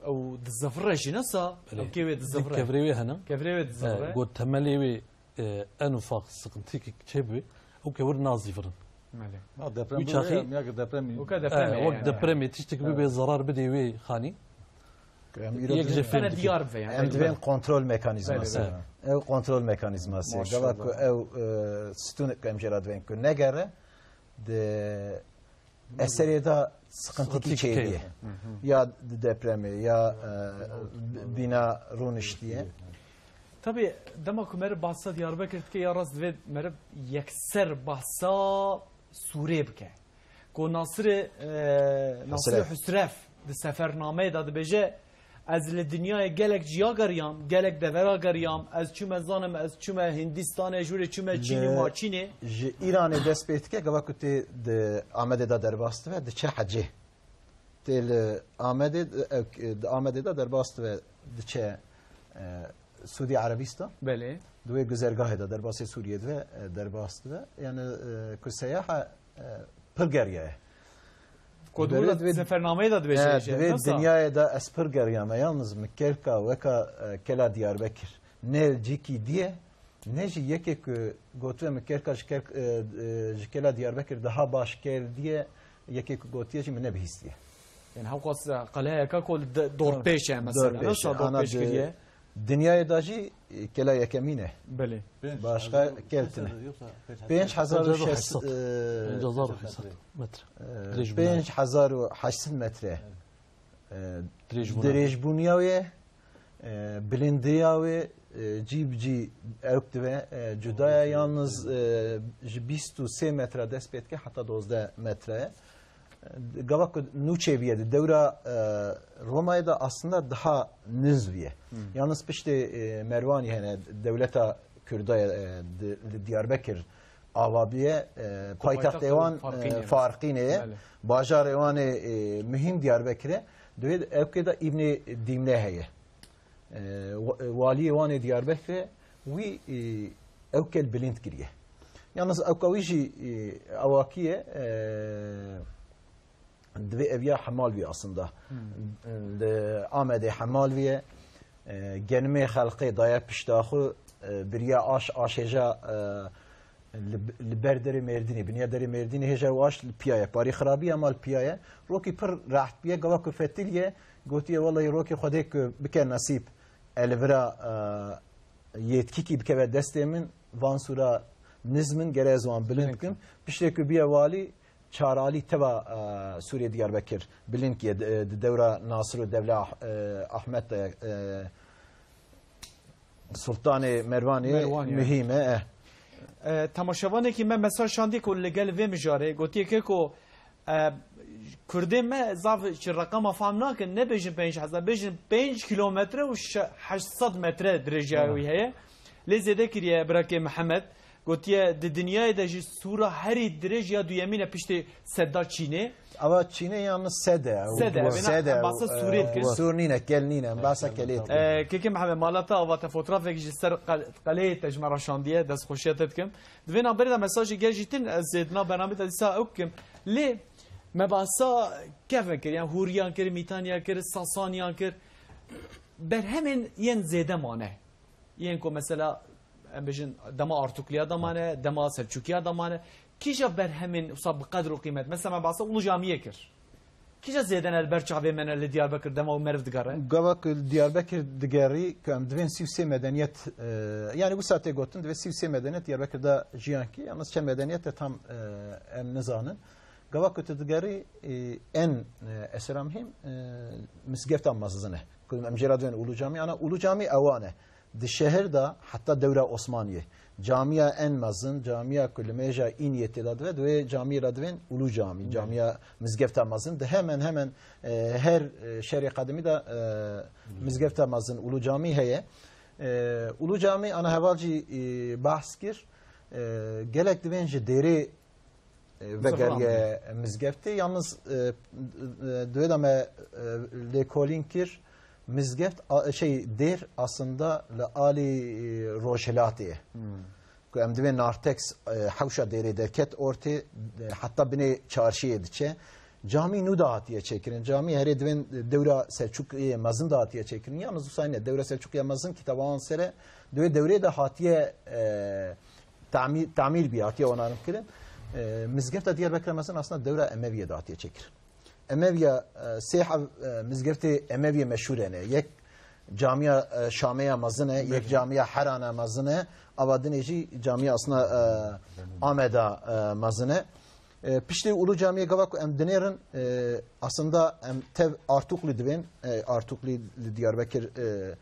ew dizivire jî ne sa, Belê. Ewkê wê dizivire. Kevirê wê hene. Kevirê wê dizivire. E, got temelê wê e, en ufak sıkıntı ki çê bû, ew ke wir nazivirin. Belê. Ha, deprem Wî bû, çaxî ya, ya ki depremî. Weke depremê, E, wek yani. Depremê tiştek Evet. Bibe zarar bide wê xanî. Em îro Yek dibên, ji Fene fendikî. Diyar be yani. Em dibên kontrol mekanîzması. Belê, belê. Ew kontrol mekanîzması. Maşallah. Gava ku ew, e, stûn ku em jê re dibên ku negere, di eserê de sıkıntı Sıkıntı çêdiye. Çêdiye. Ya di depremê, ya, e, bina rûniştiye. Tabii, dema ku meriv bahsa Diyarbekir dike, ya rast divê meriv yekser bahsa Sûrê bike. Ku Nasirê, e, Nasirê Husref. Husref di sefernameyê de dibêje, Ez li dinyayê gelek ciya geriyam, gelek devera geriyam, ez çûme zanim, ez çûme Hindistanê, jûrê çûme Çînê, Li, Maçînê. Ji Îranê dest pê dike, gava ku tê di Amedê de derbas dibe, diçe hecê. Tê li Amedê, ew, di Amedê de derbas dibe, diçe, e, Sûdî Erebîstan. Belê. Di wê guzergahê de derbasê Sûriyê dibe, e, derbas dibe. Yani, e, ku seyaha, e, pir geriya ye. Ku di Belê wê de divê, sefernameyê de dibêje, He, jî, divê nasıl? Dinyayê de ez pir geriyame. Yalnız min kelka weka, e, kela Diyarbekir. Ne li cîkî diye, ne jî yekê ku gotiye min kelka ji kel-, e, e, ji kela Diyarbekir daha baş kel diye, yekê ku gotiye jî min nebihîstiye. Yani hewqas qeleyeka ku li de-, dorpêş e mesela, Dorpêş e. Nasıl Ana dorpêş di-, kiriye? Dinyayê de jî, e, kela yekemîn e. Belê. Başka keltine. Pênc hezar û şeş sed, e, Pênc hezar û heşt sed metre. E, Dirêj bûna. Pênc hezar û heşt sed metre. E, Dirêj bûna. Dirêjbûniya wê, e, bilindiya wê, e, cî bi cî ewk dibe, e, cudaya yalnız, e, ji bîst û sê metre dest pê dike heta dozdeh metre. Gava ku nû çêbûye di dewra, e, Romayê de aslında daha niz bûye. Hmm. Yalnız piştê, e, Merwanî hene dewleta Kurda, e, di, li Diyarbekir ava bûye, e, Ku paytextê paytextê wan, wan Farqînê e, ye. Farqînê ye. Belê. Bajarê wan ê, e, muhîm Diyarbekir e. Di wê ewkê de Îbnê Dîmlê heye. E, wa-, e, waliyê wan ê Diyarbekirê wî, e, ew kel bilind kiriye. Yalnız ewka wî jî, e, awakî ye, e, divê eviya hemal bî aslında. Hmm. Li Amedê hemal bîye, e, genimê xelqê daye pişta xwe, e, biriya aş, aş hêja, e, Li, li ber derê Mêrdînê, biniya derê Mêrdînê hêja û aş li piya ye. Parî xirabî ye, ama li piya ye. Rokî pir reht bûye. Gava ku fetiliye, gotiye, "Welahî rokê Xwedê ku bike nesîb, e, li vira, e, yêtkikî bikeve destê min, van sûra Nizmin gere ez wan bilind kim. Piştê ku biye walî, çaralî teva, e, Sûrê Diyarbekir bilind kiye, di, di dewra Nasir û Devle Ah-, e, Ahmet de, e, Sultanê Merwanê Merwan, yani. Muhîm e, e. E, temaşevanekî me mesaj şandiye ku li gel vê mijarê gotiye ke ku, e, Kurdê me zaf ji reqama fehm nakin, nebêjin pênc hezar, bêjin pênc kilometre û şe-, heşt sed metre dirêjiya Evet. wî heye. Lê zêde kiriye birakê Mihemed. Gotiye, di dinyayê de jî Sûra herî dirêj ya duyemîn e piştî sedda Çînê. Ava Çînê yalnız sede. Sede, ew bêna sede, em basa ew, Sûrê ew, dikin. Sûr nîne, kel nîne, em basa kelê dikin. E, Kekê Mihemed, mala te ava te, fotoğrafek ji ser qel-, qeleyê te ji me re şandiye, destxweşiya te dikim. Di vê navberê de mesajê gel jî tin, ez ê di nav bernamê de dîsa ew bikim. Lê me basa kevin kir, yani Hûriyan kir, Mîtaniya kir, Sasaniyan kir. Berhemên yên zêde mane. Yên ku mesela, em bêjin, dema Artukliya de mane, dema Selçukiya de mane. Kîja berhemên wisa bi qedr û qîmet? Mesela me basa Ulu Camiyê kir. Kîja zêde ne li ber çavê me ne li Diyarbekir dema û meriv digere? Gava ku li Diyarbekir digerî, ku em divên sî û sê medeniyet, e, yani wisa tê gotin, divê sî û sê medeniyet Diyarbekir de jiyan kî, yalnız çend medeniyet e tam, e, em nizanin. Gava ku tu digerî, e, en, e, esera muhîm, e, misgefta mezin e. Ku em jê re divên Ulu Camî, ana Ulu Camî ewan e. Di şehir de heta dewra Osmaniyê camiya en mezin, camiya ku limêja Îniyê tê de dibe, di wê camiyê re divên Ulu Camî, Belê. Camiya mizgefta mezin. Di hemen hemen, e, her, e, şerê qedimî de, e, Belê. Mizgefta mezin Ulu Camî heye. E, Ulu Camî ana heval jî, e, behs kir. E, gelek divên ji dêrê e, Zifran vegeriye mizgeftê. Yalnız, e, e, di wê de me, e, lêkolîn kir, mizgeft, a, şey, dêr aslında li alî, e, rojhilatê ye. Hmm. Ku em divê Nartex, e, hewşa dêrê derket ortê, e, heta binê çarşiyê diçe. Camî nû de hatiye çêkirin. Camî herê divên dewra Selçukiyê mezin de hatiye çêkirin. Yalnız wisa ne, dewra Selçukiya mezin ki tevan sere, di wê dewrê de hatiye, e, tamî-, tamîr bî, hatiye onarîn kirin. E, mizgefta Diyarbekir mezin aslında dewra Emeviyê de hatiye çêkirin. Emeviya, e, sê hev, e, mizgeftê Emeviyê meşhûr hene. Yek camiya, e, Şameya mezin e, yek Belê. Camiya Herana mezin e, ava dinê jî camiya aslında, e, Ameda, e, mezin e. E, piştî Ulu Camiyê gava ku em dinêrin, e, aslında em tev Artukli divên, e, Artukli li Diyarbekir, e,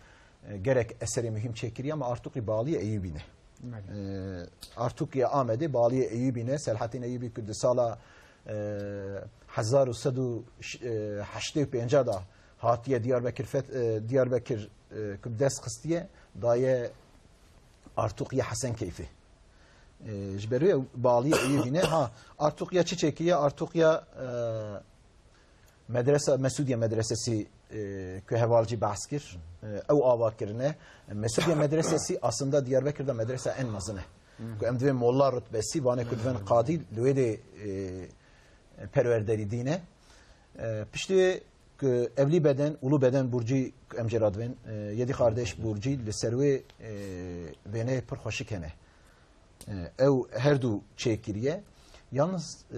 e, gerek eserê muhîm çêkiriye, ama Artukli baliyê Eyûbî ne. Belê. E, Artukliya Amedê baliyê Eyûbî ne. Selahaddin Eyûbî ku di sala, e, hezar û sed û heştê û pênc de hatiye Diyarbekir feth-, e, Diyarbekir, e, ku bi dest xistiye, daye Artukliya Hesen Keyfî. E, ji ber wê baliyê Eyûbî ne. Ha, Artukliya çi çêkiriye? Artukliya, e, Medresa, Mesudiye Medresesi, e, ku heval jî behs kir, e, ew ava kirine. Mesudiye Medresesi aslında Diyarbekir de medresa en mezin e. Ku em divên molla rutbesî, vanê ku divên qadî, li wê de, e, perwerderî dîne. E, piştî wê ku Evlî Beden, Ulu Beden Burcî ku em jê re divên, e, Yedî Kardeş Burcî li ser wê, e, wêneyê pir xweşik hene. E, ew her du çêkiriye. Yalnız, e,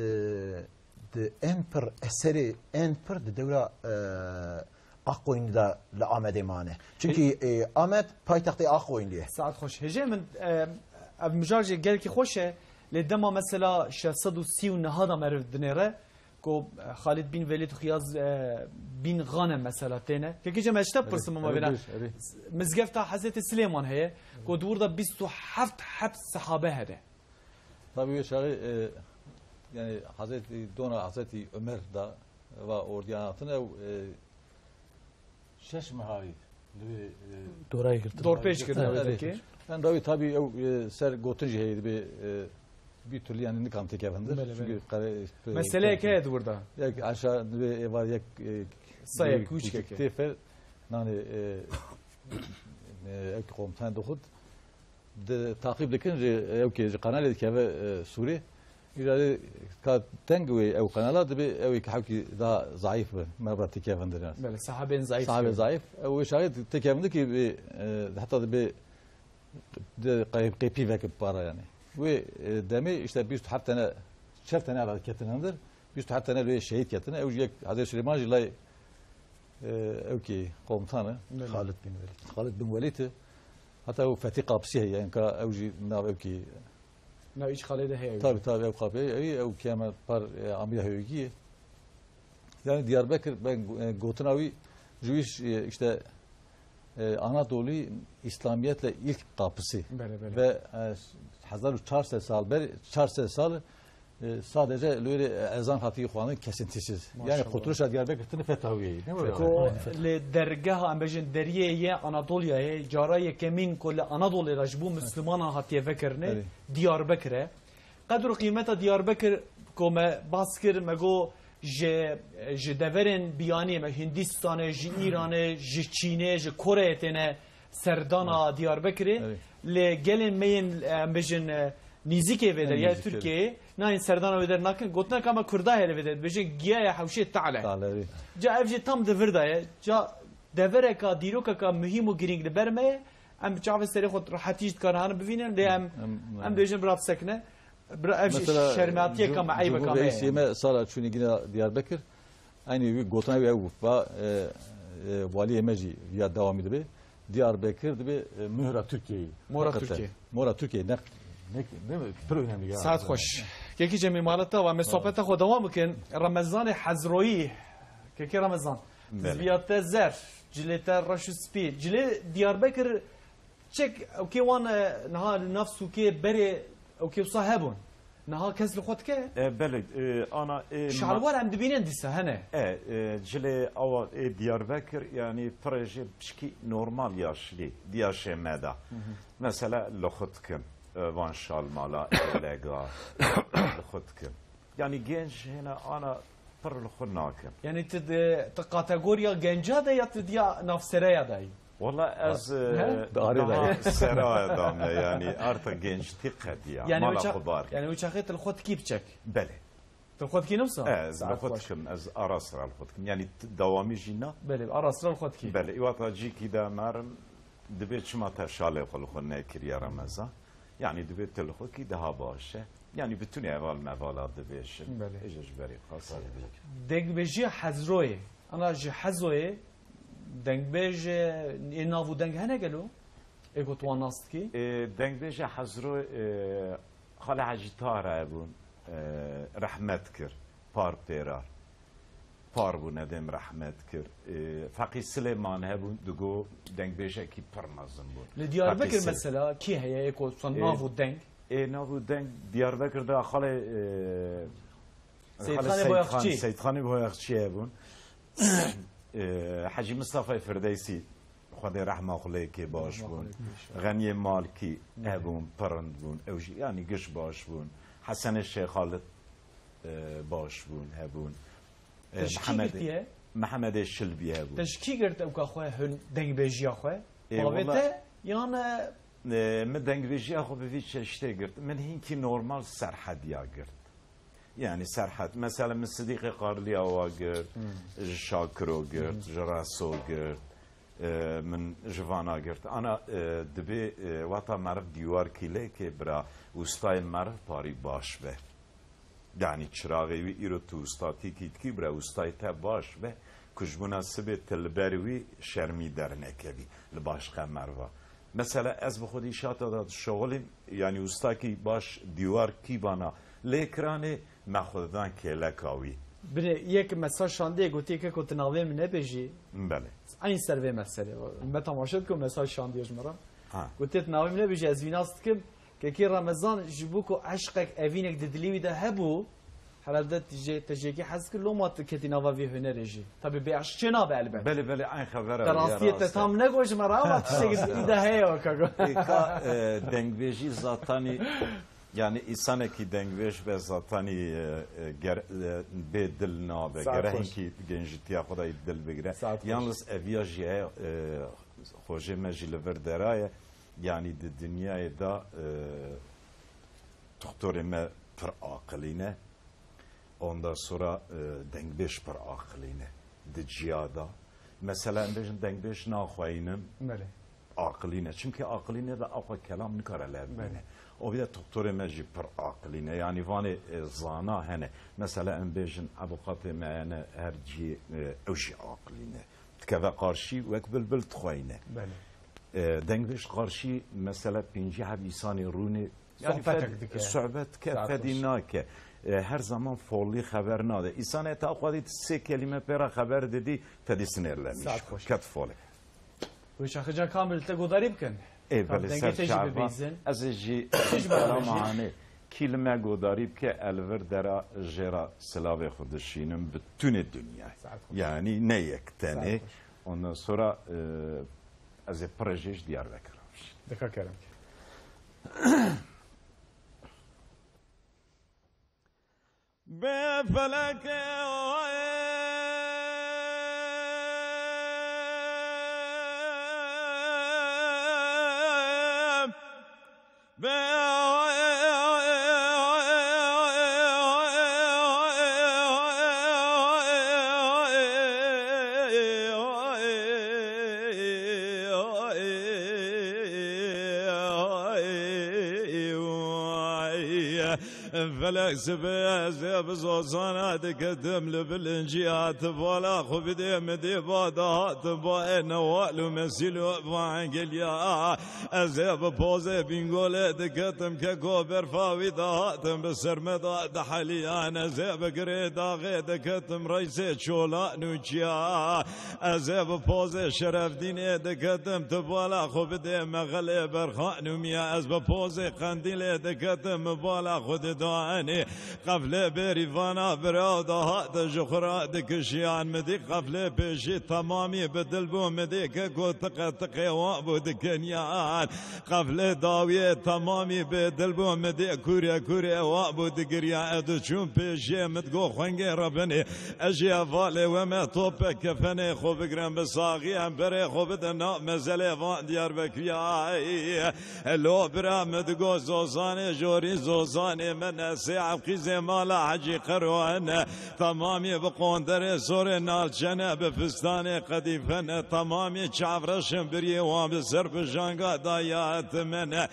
di en pir eserê, en pir di dewra, e, Aqoyunlî de li Amedê mane. Çünkü, e, Amed paytextê Aqoyunlî ye. Saet xweş. Hêjê min, e, ev mijar jî gelkî xweş e. Lê dema mesela şeş sed û sî û neh de meriv dinêre, ku, e, Xalid bin Velîd, Xiyaz, e, bin Ghanem mesela têne. Kekê Cem, ez ji te pirsim, ama vêna. Mizgefta Hezretî Silêman heye, ku di wir de bîst û heft heb sehabe hene. Tabii wê çaxê, e, yani Hezretî, dona Hezretî Ömer da va ordiyan hatin ew, e, Şeş meha wî li wê, e, Dorayê girtin. Dorpêç girtin, evet, evet. Peki. Yani, rawî tabii ew, e, ser gotin jî heye dibe, e, bir türlü yani nikan têkevin dir. Belê, çünkü belê. Kare, e, meseleyek heye di wir de. Yek aşağı dibe, e, var yek, e, sayek bir küçük küçük têfer, yani, e, e, ew komutan doxud. Di, taqîb dikin ji, ew kê ji kanalê dikeve, e, Sûrê. Îja dê ka teng wê ew kanala dibe ew ê ki hewkî daha zayîf be. Me re têkevin dir. Belê, sahabên zayîf. Sahabên zayîf. Ew wê şahid têkevin dir ki bi, e, heta dibe de qey-, qêpî veke para yani. Wê, e, demê işte bîst û heft tane, çel tane ala ketine dir. Bîst û heft tane lê şehîd ketine. Ew jî yek Hezreti Süleyman jî lay, e, ew kî komutan e. Belê. Xalid bin Welîd. Xalid bin Welîd e. Heta ew Fethî Qapsî heye, enka ew jî nav ew kî Na îç xalê de heye. Tabii, tabii, ew kapê, ew, ew keme par, e, amiya hewgiyê. Yani Diyarbekir, ben, e, gotina wî, ji wî, e, işte, e, Anadolu İslamiyetle ilk kapısı. Bele, bele. Ve, e, hezar û çar sed sal beri, çar sed sal, e, sadece lüri ezan hatiye xwanin kesintisiz. Yani Maşallah. Kurtuluşa Diyarbekir tini fetawiyê. Ne böyle? Ko li dergeha, em bêjin, deriyê ye Anadoluyayê, cara yekemîn ku li Anadolê de ji bo Müslümanan hatiye vekirinê, Evet. Diyarbekir e. Qedr û qîmeta Diyarbekir ku me bas kir, me got ji, ji deverên biyanî, me Hindistanê, ji Îranê, ji Çînê, ji Koreyê têne serdana Diyarbekirê. Evet. Lê gelên me yên, em bêjin, nîzikê vê der, En ya nîzikê. Tirkiyeyê, nayên serdana wê der nakin. Gotina ka me Kurda heye li vê der, dibêjin giyaya hewşê Te'le. Te'le, evet. Ca ev jî tam di vir de ye. Ca devereka, dîrokeka muhîm û girîng li ber me ye. Em bi çavê serê xwe rehetî jî dikarin hanin bivînin, lê em, Em, em dibêjin bira bisekine. Bira, ev jî Mesela, şermatiyeka cum-, me, eybeka Cumhur me Reisê ye. me sala çûnî gina Diyarbekir, aynî wî gotina wî ew bû. Va, e, e, waliyê me jî ya dewamî dibe. Diyarbekir dibe, e, mohra Tirkiyeyê. Mohra Hakikaten. Tirkiye. Mohra Tirkiye. Ne, ne, ne, pir önemli ya. Saet xweş. Kekî Cemîl, mala te va, me sohbeta xwe dewam bikin. Remezanê Hezroyî. Kekî Remezan. Belê. Tizviya te zer. Cilê te reş û spî. Cilê Diyarbekir çek, ew kê wan, e, niha li nav sûkê berê, ew kê wisa hebûn. Niha kes li xwe dike? E, belê, e, ana, e, Şalwar em dibînin dîsa hene. E, e, cilê awa, e, Diyarbekir, yani, pirê jê pişkî normal yaşlî, diyaşê me de. Hı hı. Mesela, li xwe dikin, e, van şalmala, êlega, li xwe dikin. Yani, genç hene ana pir li xwe nakin. Yani, tu di, tu kategoriya genca de ya tu diya navsereya de yî? Wala ez, He? e, Di arê de daha ye. seraya da me, yani, arta gençtî qediya. Yani, Mala o ça-, xwe bar. yani, o çaxê tu li xwe dikî biçek? Belê. Tu li xwe dikî nimsa? Ez li Saet xwe xweş. dikim, ez ara sira li xwe dikim. Yani, t-, dewamî jî na. Belê, ara sira li xwe dikî. Belê, îwata cîkî de merim, dibê çima te şalê xwe li xwe nekiriye Remezan? Yani, dibê tu li xwe kî daha baş e. Yani, bütün eval mevala dibêjin. Belê. Êje ji berî qasî. Dengbêjiya Hezroyê, ana ji Hezoyê, dengbêj, ê nav û deng hene gelo? Ê ku tu wan nas dikî? E, dengbêja Hezro, e, Xalê Hecî Tara hebûn, e, rehmet kir, par pêrar. Par bû, nedêm rehmet kir. E, Feqî Silêman hebûn, digo dengbêjekî pir mezin bûn. Li Diyarbekir Feqî Sil- mesela kî heye, ê ku san E, nav û deng? Ê nav û deng Diyarbekir de Xalê, e, Seyîdxanê Xalê Boyaxçî. Seyîdxan-, Seyîdxanê Boyaxçî hebûn. E, Hecî Mistafayê Firdeysî, Xwedê rehma xwe lê ke, baş Rehma bûn. xwe lê ke, baş. Xeniyê Malkî Ne. hebûn, pirind bûn. Ew jî, yanî, giş baş bûn. Hesenê Şêxalit, e, baş bûn, hebûn. E, Te ji kî Mihemedê, girtiye? Mihemedê Şilbî hebûn. Te ji kî girt ewka xwe, hûn dengbêjiya xwe? E, Bavê wela te yan, e, E, min dengbêjiya xwe bi vî çeştê girt. Min hinkî normal Serhediya girt. Yani Serhed, mesela min Sidîqê Qarlî Awa girt, Hmm. ji Şakiro girt, Hmm. ji Reso girt, e, min ji vana girt. Ana, e, dibê, e, wata meriv dîwarkî lê ke bira, ustayê meriv parî baş be. Yani çiraxê wî îro tu ustatîkî dikî bira, ustayê te baş be, ku ji bona sibê tu li ber wî şermî dernekevî, li başqe meriva. Mesela ez bi xwedî şata de dişoxilîm, yanî ustakî baş dîwar kîbana lê kiranê me xwe didan kêleka wî. Binê yek mesaj şandiyê gotiye, keko tu navê min nebêjî. Belê. Eyn ser vê meselê. Me temaşe dikir, mesaj şandiye ji me re. Ha. Gotiye tu navê min nebêjî, ez vî nas dikim. Kekê Remezan ji bo ku eşqek, evînek di dilê wî de hebû, herhalde tu jê, te jêkî hez kir, loma tu ketî nava vê hunerê jî. Tabî bê eşq çê nabe elbet. Belê, belê, eyn xebera Te wî ye, rastiyê te rast e. tam negot ji me re, ama tiştekî di wî de heye weka ku. Ê, ka, e, dengbêjî zatanî, yani, îsanekî dengbêj be zatanî, e, e, ger-, e, bê dil nabe. Saet Gere xweş. hinkî gencitiya xwe de dil bigire. Saet xweş. Yalnız eviya jî heye, e, xwejê me jî li vir dera ye. Yani, di dinyayê de, e, Doktorê me pir aqilî ne. Ondan sonra, e, dengbêj pir aqilî ne. Di ciya de. Mesela, em bêjin dengbêj naxweyînin. Belê. Aqilî ne. Çimkî aqilî ne de axwe kelam nikare lê bibîne. Belê. O bî de doktorê me jî pir aqilî ne. Yanî vanê, e, zana hene. Mesela, em bêjin evokatê me hene her cî, e, ew jî aqilî ne. Dikeve qarşî wek bilbil dixweyîne. Belê. E, dengbêj qarşî, mesela, pêncî heb îsanê rûnê Yani sohbetek dike. Sohbet ke, fedî nake. E, her zaman folî xeber nade. Îsanê ta xwedî sê kelîme pê re xeber didî, tedî sinêrlenîş. Saet xweş. Ket folê. Wê şaxica Kamil te godarî bikin. Ê, belê, ser çava. Ez ê jî selam anê. Kî li me godarî bike, ez li vir dera jê re silavê xwe dişînim bi tûnê dinyayê. Saet xweş. Yani ne yek tenê. Saet xweş. Ondan sonra, e, ez ê pirê jê ji Diyarbekir re bişînim. Dika kerem ke. Bê felekê bê Felek sibê ez ê bi zozana diketim li bilinciya, ti bala xwe bidê min dê ba dahatim ba ê newal û mesîl û vangeliya. Ez ê bi pozê bîngolê diketim keko berfa wî dahatim bi ser me da diheliyan. Ez ê bi girê daxê diketim reysê çolan û çiya. Ez ê bi pozê Şerefdînê diketim, tu bala xwe bidê me xelê Berxan û Miya. Ez bi pozê Qendîlê diketim, min bala xwe didanê. Qeflê bêrîvana bira dahate ji xwe re dikişiyan. Min dî qeflê pêşî temamî bi dil bû, min dî keko tiqe tiqê wan bû dikeniyan. Qeflê dawiyê temamî bê dil bû, min dê kûre kûre wa bû digiriya. Ez diçûm pêşê, min digot xwengê re binê. Ez jî hevalê we me tope kefenê xwe bigirem, bi saxî em berê xwe bidin nav mezelê van Diyarbekiriyayê. Lo bira min digot zozanê jorî zozanê min e, sê ev qîzê mala Hecî Qero hene. Temamî bi qonderê sorê nalçene, bi fistanê qedîfene, temamî çavreşin biriyê wan bi ser pijanga dayatimene.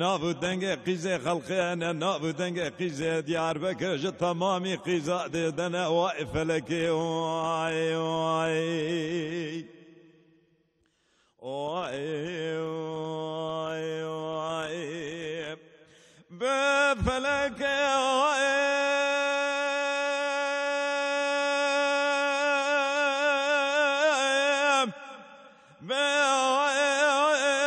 Nav û dengê qîzê xelqê hene, nav û dengê qîzê Diyarbekir ji temamî qîza dêdene. Way felekê, way, way. Oy, oy, oy. Be felekê, oy. Be, oy, oy.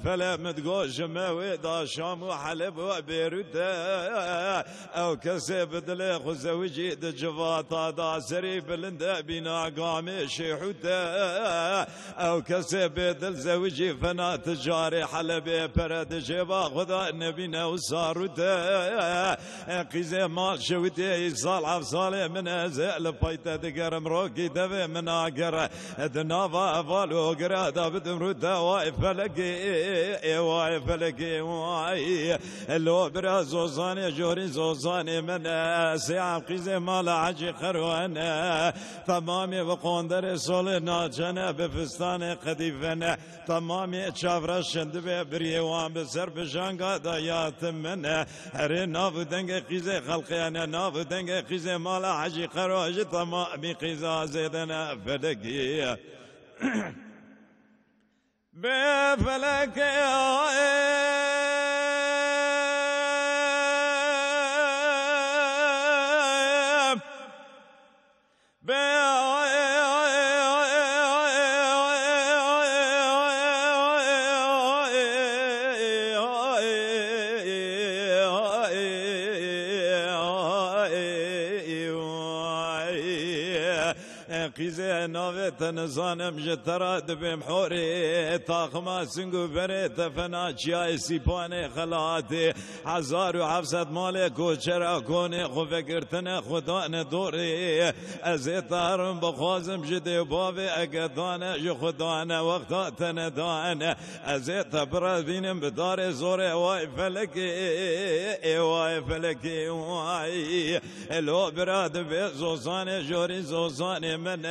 Fele min digot ji me wê da Şam û Heleb û Bêrût e. Ew kesê bi dilê xwe zewicî di civata da serî bilind e bîna gamê Şêhût e. Ew kesê bêdil zewicî fena ti carê Helebê pere di jêba xwe da nebîne û sarût e. Qîzê mal şewitê îsal heft salê min e, ez ê li pey te digerim, rokî devê min agere. Di nava heval û ogire de bidim rû te, way felekê, ê way felekê, way. Lo bira zozanê, jorî zozanê min e, sê ev qîzê mala Hecî Qero hene. Temamê bi qonderê solê naçene, bi fistanê qedîfene. Temamê çavreşin dibe biriyê wan bi ser pijanga de yatim min e. Herê nav û dengê qîzê xelqê hene, nav û dengê qîzê mala Hecî Qero ji temamî qîza zêde ne felekî. Bê felekê, bê Qîzê navê te nizanim, ji te re dibêm horê. Taxima sing û berê te fena çiyayê Sîpanê xelatê. Hezar û heft sed malê koçera konê xwe vegirtine, xwe dane dorê. Ez ê te herim bixwazim ji dê û bavê, ege dane ji xwe dane, wexta te nedane. Ez ê te birevînim bi darê zorê, way felekê, ê way felekê, way. Elo bira dibê zozanê, jorî zozanê min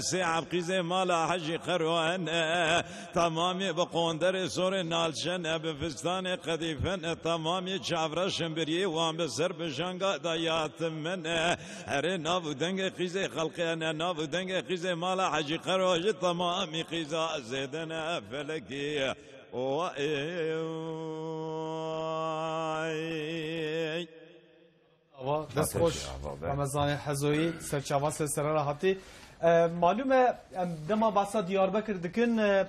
Sê heb qîzê mala Hecî Qero hene, temamî bi qonderê sorê nalçe ne, bi fistanê qedîfe ne, temamî çavreşin biriyê wan bi ser bi janga de yatime ne. Herê nav û dengê qîzê xelqê ne, nav û dengê qîzê mala Hecî Qero ji temamî qîza zêde ne, felekî. Ava, dest xweş. Remezanê Hezoyî, serçava ser serera hatî. E, malûm e, em dema behsa Diyarbekir dikin, e,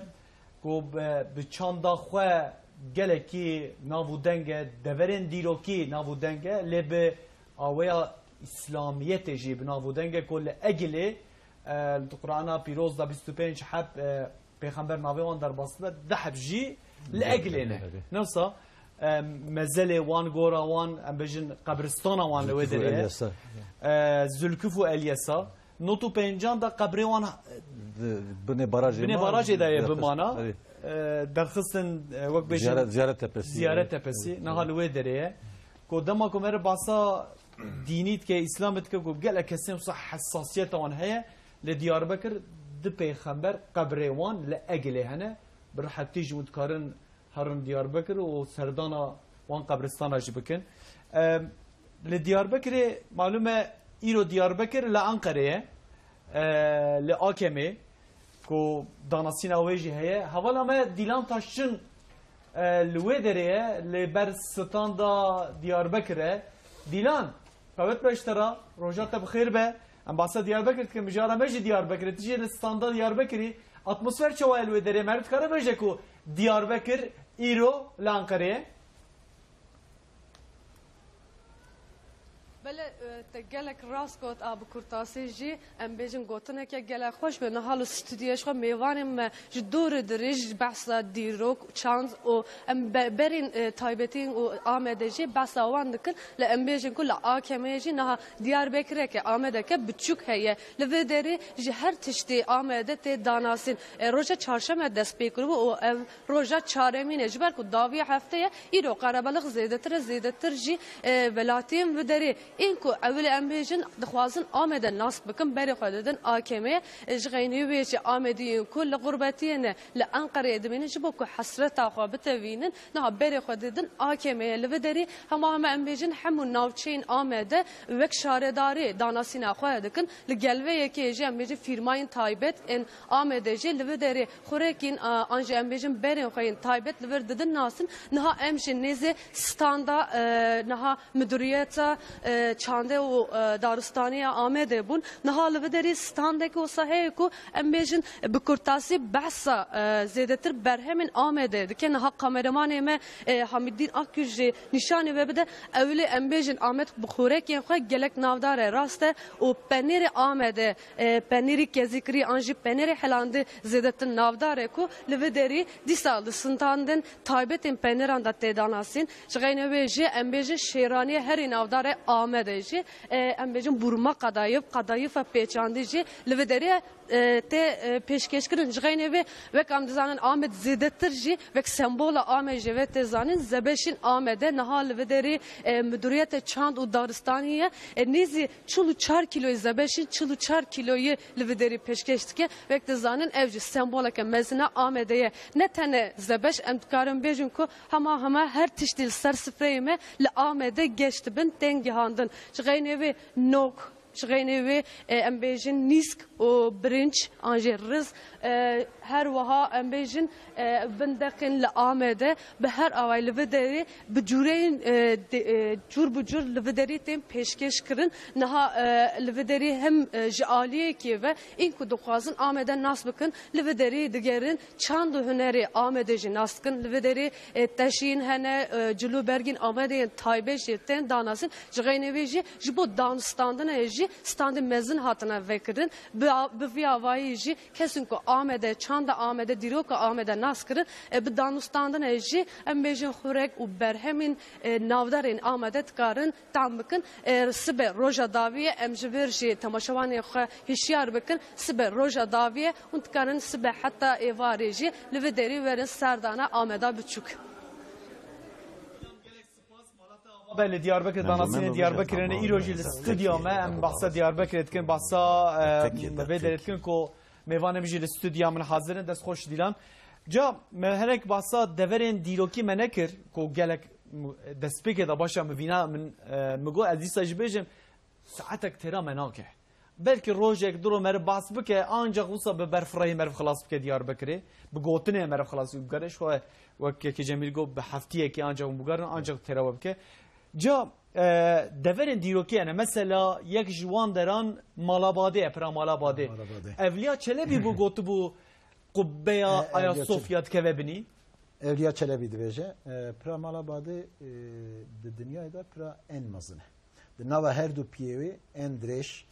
ku bi, bi çanda xwe gelekî nav û deng e, deverên dîrokî nav û deng e, lê bi aweya Îslamiyetê jî bi nav û deng e ku li Egilê, e, di Qur'ana Pîroz de bîst û pênc heb, e, Pêxember navê wan derbas dibe, deh heb jî li Egilê ne. Egilê. Ne wisa, e, mezelê wan, gora wan, em bêjin qebristana wan li wê Zülküf û derê ye. Elyesa. E, Zülküf û Elyesa. Nod û pêncan de qebrê wan Di binê barajê binê ma, barajê de ye Ziyaret, bimana. Erê. E, derxistin, e, wek bêjin Ziyaret, Ziyaret Tepesi. Ziyaret Tepesi. Niha li wê derê ye. Ku dema ku me re bahsa dînî dike, Îslamê dike ku gelek kesên wisa hesasiyeta wan heye. Li Diyarbekir di pêxember qebrê wan li Egilê hene. Bi rehetî ji hûn dikarin herin Diyarbekir û serdana wan qebristana jî bikin. Em, li Diyarbekirê, malûm e, îro Diyarbekir li Enqerê ye. E, li A K M'ê, ku danasîna wê jî heye. Hevala me Dîlan Taşçin, e, li wê derê ye, li ber standa Diyarbekir e. Dîlan, qewet be ji te re, roja te bi xêr be. Em bahsa Diyarbekir dikin, mijara me jî Diyarbekir e. Tu jî li standa Diyarbekirî. Atmosfer çawa ye li wê derê? Meriv dikare bêje ku Diyarbekir îro li Enqerê ye? Bele, e, te gelek rast got, a bi kurtasî jî em bêjin gotineke gelek xweş be. Niha li stûdyoyê xwe mêvanên me ji dûr û dirêj ji behsa dîrok, çand û em be-, berên, e, taybetî û Amedê jî behsa wan dikin. Lê em bêjin ku li A K M'ê jî niha Diyarbekireke, Amedeke biçûk heye. Li vê derê ji her tiştê Amede tê danasîn. E, roja çarşeme dest pê kiribû û ev roja çaremîn e, ji ber ku dawiya hefte ye, îro qerebelix zêdetir e, zêdetir jî, e, welatiyên vê derê ên ku ewilê em bêjin dixwazin Amede nas bikin, berê xwe didin A K M'ê. E, ji xeynî wê jî Amediyên ku li xurbetiyê ne, li Enqereyê dimînin, ji bo ku hesreta xwe bitevînin, niha berê xwe didin A K M'ê. Li vê derê hema hema em bêjin hemû navçeyên Amede wek şaredarê danasîna xwe dikin. Li gel vê yekê jî em bêjin fîrmayên taybet ên Amedê jî li vê derê xurekîn, a, an jî em bêjin berên xwe yên taybet li vir didin nasin. Niha em jî nêzê standa, e, niha Miduriyeta, e, Çandê û, e, Daristaniya Amedê bûn. Niha li vê derê standek wisa heye ku em bêjin bi kurtasî behsa, e, zêdetir berhemên Amedê dike. Niha kameramanê me, e, Hamîdîn Akgül jî nîşanî we bide. Ewilê em bêjin Amed bi xurekên xwe gelek navdar e, rast e û penêrê Amedê, e, penêrî kezîkirî an jî penêrê helandî zêdetir navdar e ku li vê derî dîsa li standên taybetên penêran de tê danasîn. Ji xeynê wê jî em bêjin şêraniyê herî navdar e Amedê jî, e, em bêjin burma qedayif, qedayifa pêçandî jî li vê derê e, tê, e, pêşkêşkirin. Ji xeynê vê, wek em dizanin, Amed zêdetir jî wek sembola Amed jê ve tê zanîn. Zebeşîn Amede niha li vê derê, e, Miduriyetê Çand û Daristanî ye. E, nêzî çil û çar kîloyê zebeşîn, çil û çar kîloyê li vê derê pêşkêş dike. Wek dizanin, ev jî semboleke mezin a Amedê ye. Ne tenê zebeş, em dikarin bêjin ku hema hema her tiştî li ser sifreyê me li Amedê geş dibin, tên gihandin. Ji xeynê vê nok, Ji xeynê wê, e, em bêjin nîsk û birinç an jî riz, e, her wiha em bêjin, e, bindeqên li Amedê bi her awayî li vê derê bi cûreyên, e, de-, e, cûr bi cûr li vê derê tên pêşkêş kirin. Niha, e, li vê derê hem, e, ji aliyekê ve ên ku dixwazin Amedê nas bikin, li vê derê digerin. Çand û hunerê Amedê jî nas dikin. Li vê derê, e, teşîn hene, e, cil û bergên Amedê yên taybet jî tên danasîn. Ji xeynê wê jî ji bo danûstandinê jî standê mezin hatine vekirin. Bi, bi vî avayî jî kesên ku Amedê, çanda Amedê, dîroka Amedê nas kirin, e, bi danûstandinê jî em bêjin xurek û berhemên, e, navdarên Amedê dikarin tam bikin. E, sibe roja dawî ye, em ji vir jî temaşevanên xwe hişyar bikin. Sibe roja dawî ye, hûn dikarin sibe heta êvarê jî li vê derê werin serdana Ameda biçûk. Belê, Diyarbekir, danasînê Diyarbekirê ne, îro jî li stûdya me, em behsa Diyarbekirê dikin, behsa, e, vê derê dikin ku mêvanê min jî li stûdya min hazir in, dest xweş Dîlan. Ca me hinek behsa deverên dîrokî me nekir, ku gelek mu-, destpêkê de baş e, min vîna min, e, min got, ez dîsa jî bêjim, saetek têra me nake. Belkî rojek, du roj meriv behs bike, ancak wisa bi berfirehî meriv xilas bike Diyarbekirê, bi gotinê meriv xilas bike. Ji xwe wek Kekê Cemîl got, bi heftiyekê ancak hûn bigerin, ancak têra we bike. Ca, e, deverên dîrokî hene. Mesela yek ji wan deran Malabadê ye, pira Malabadê. Malabadê. Evliya Çelebî bû gotibû qubbeya E, Evliya Ayasofya dikeve binî. Evliya Çelebî dibêje, e, pira Malabadê, e, di dinyayê de pira en mezin e. Di nava her du piyê wê en dirêj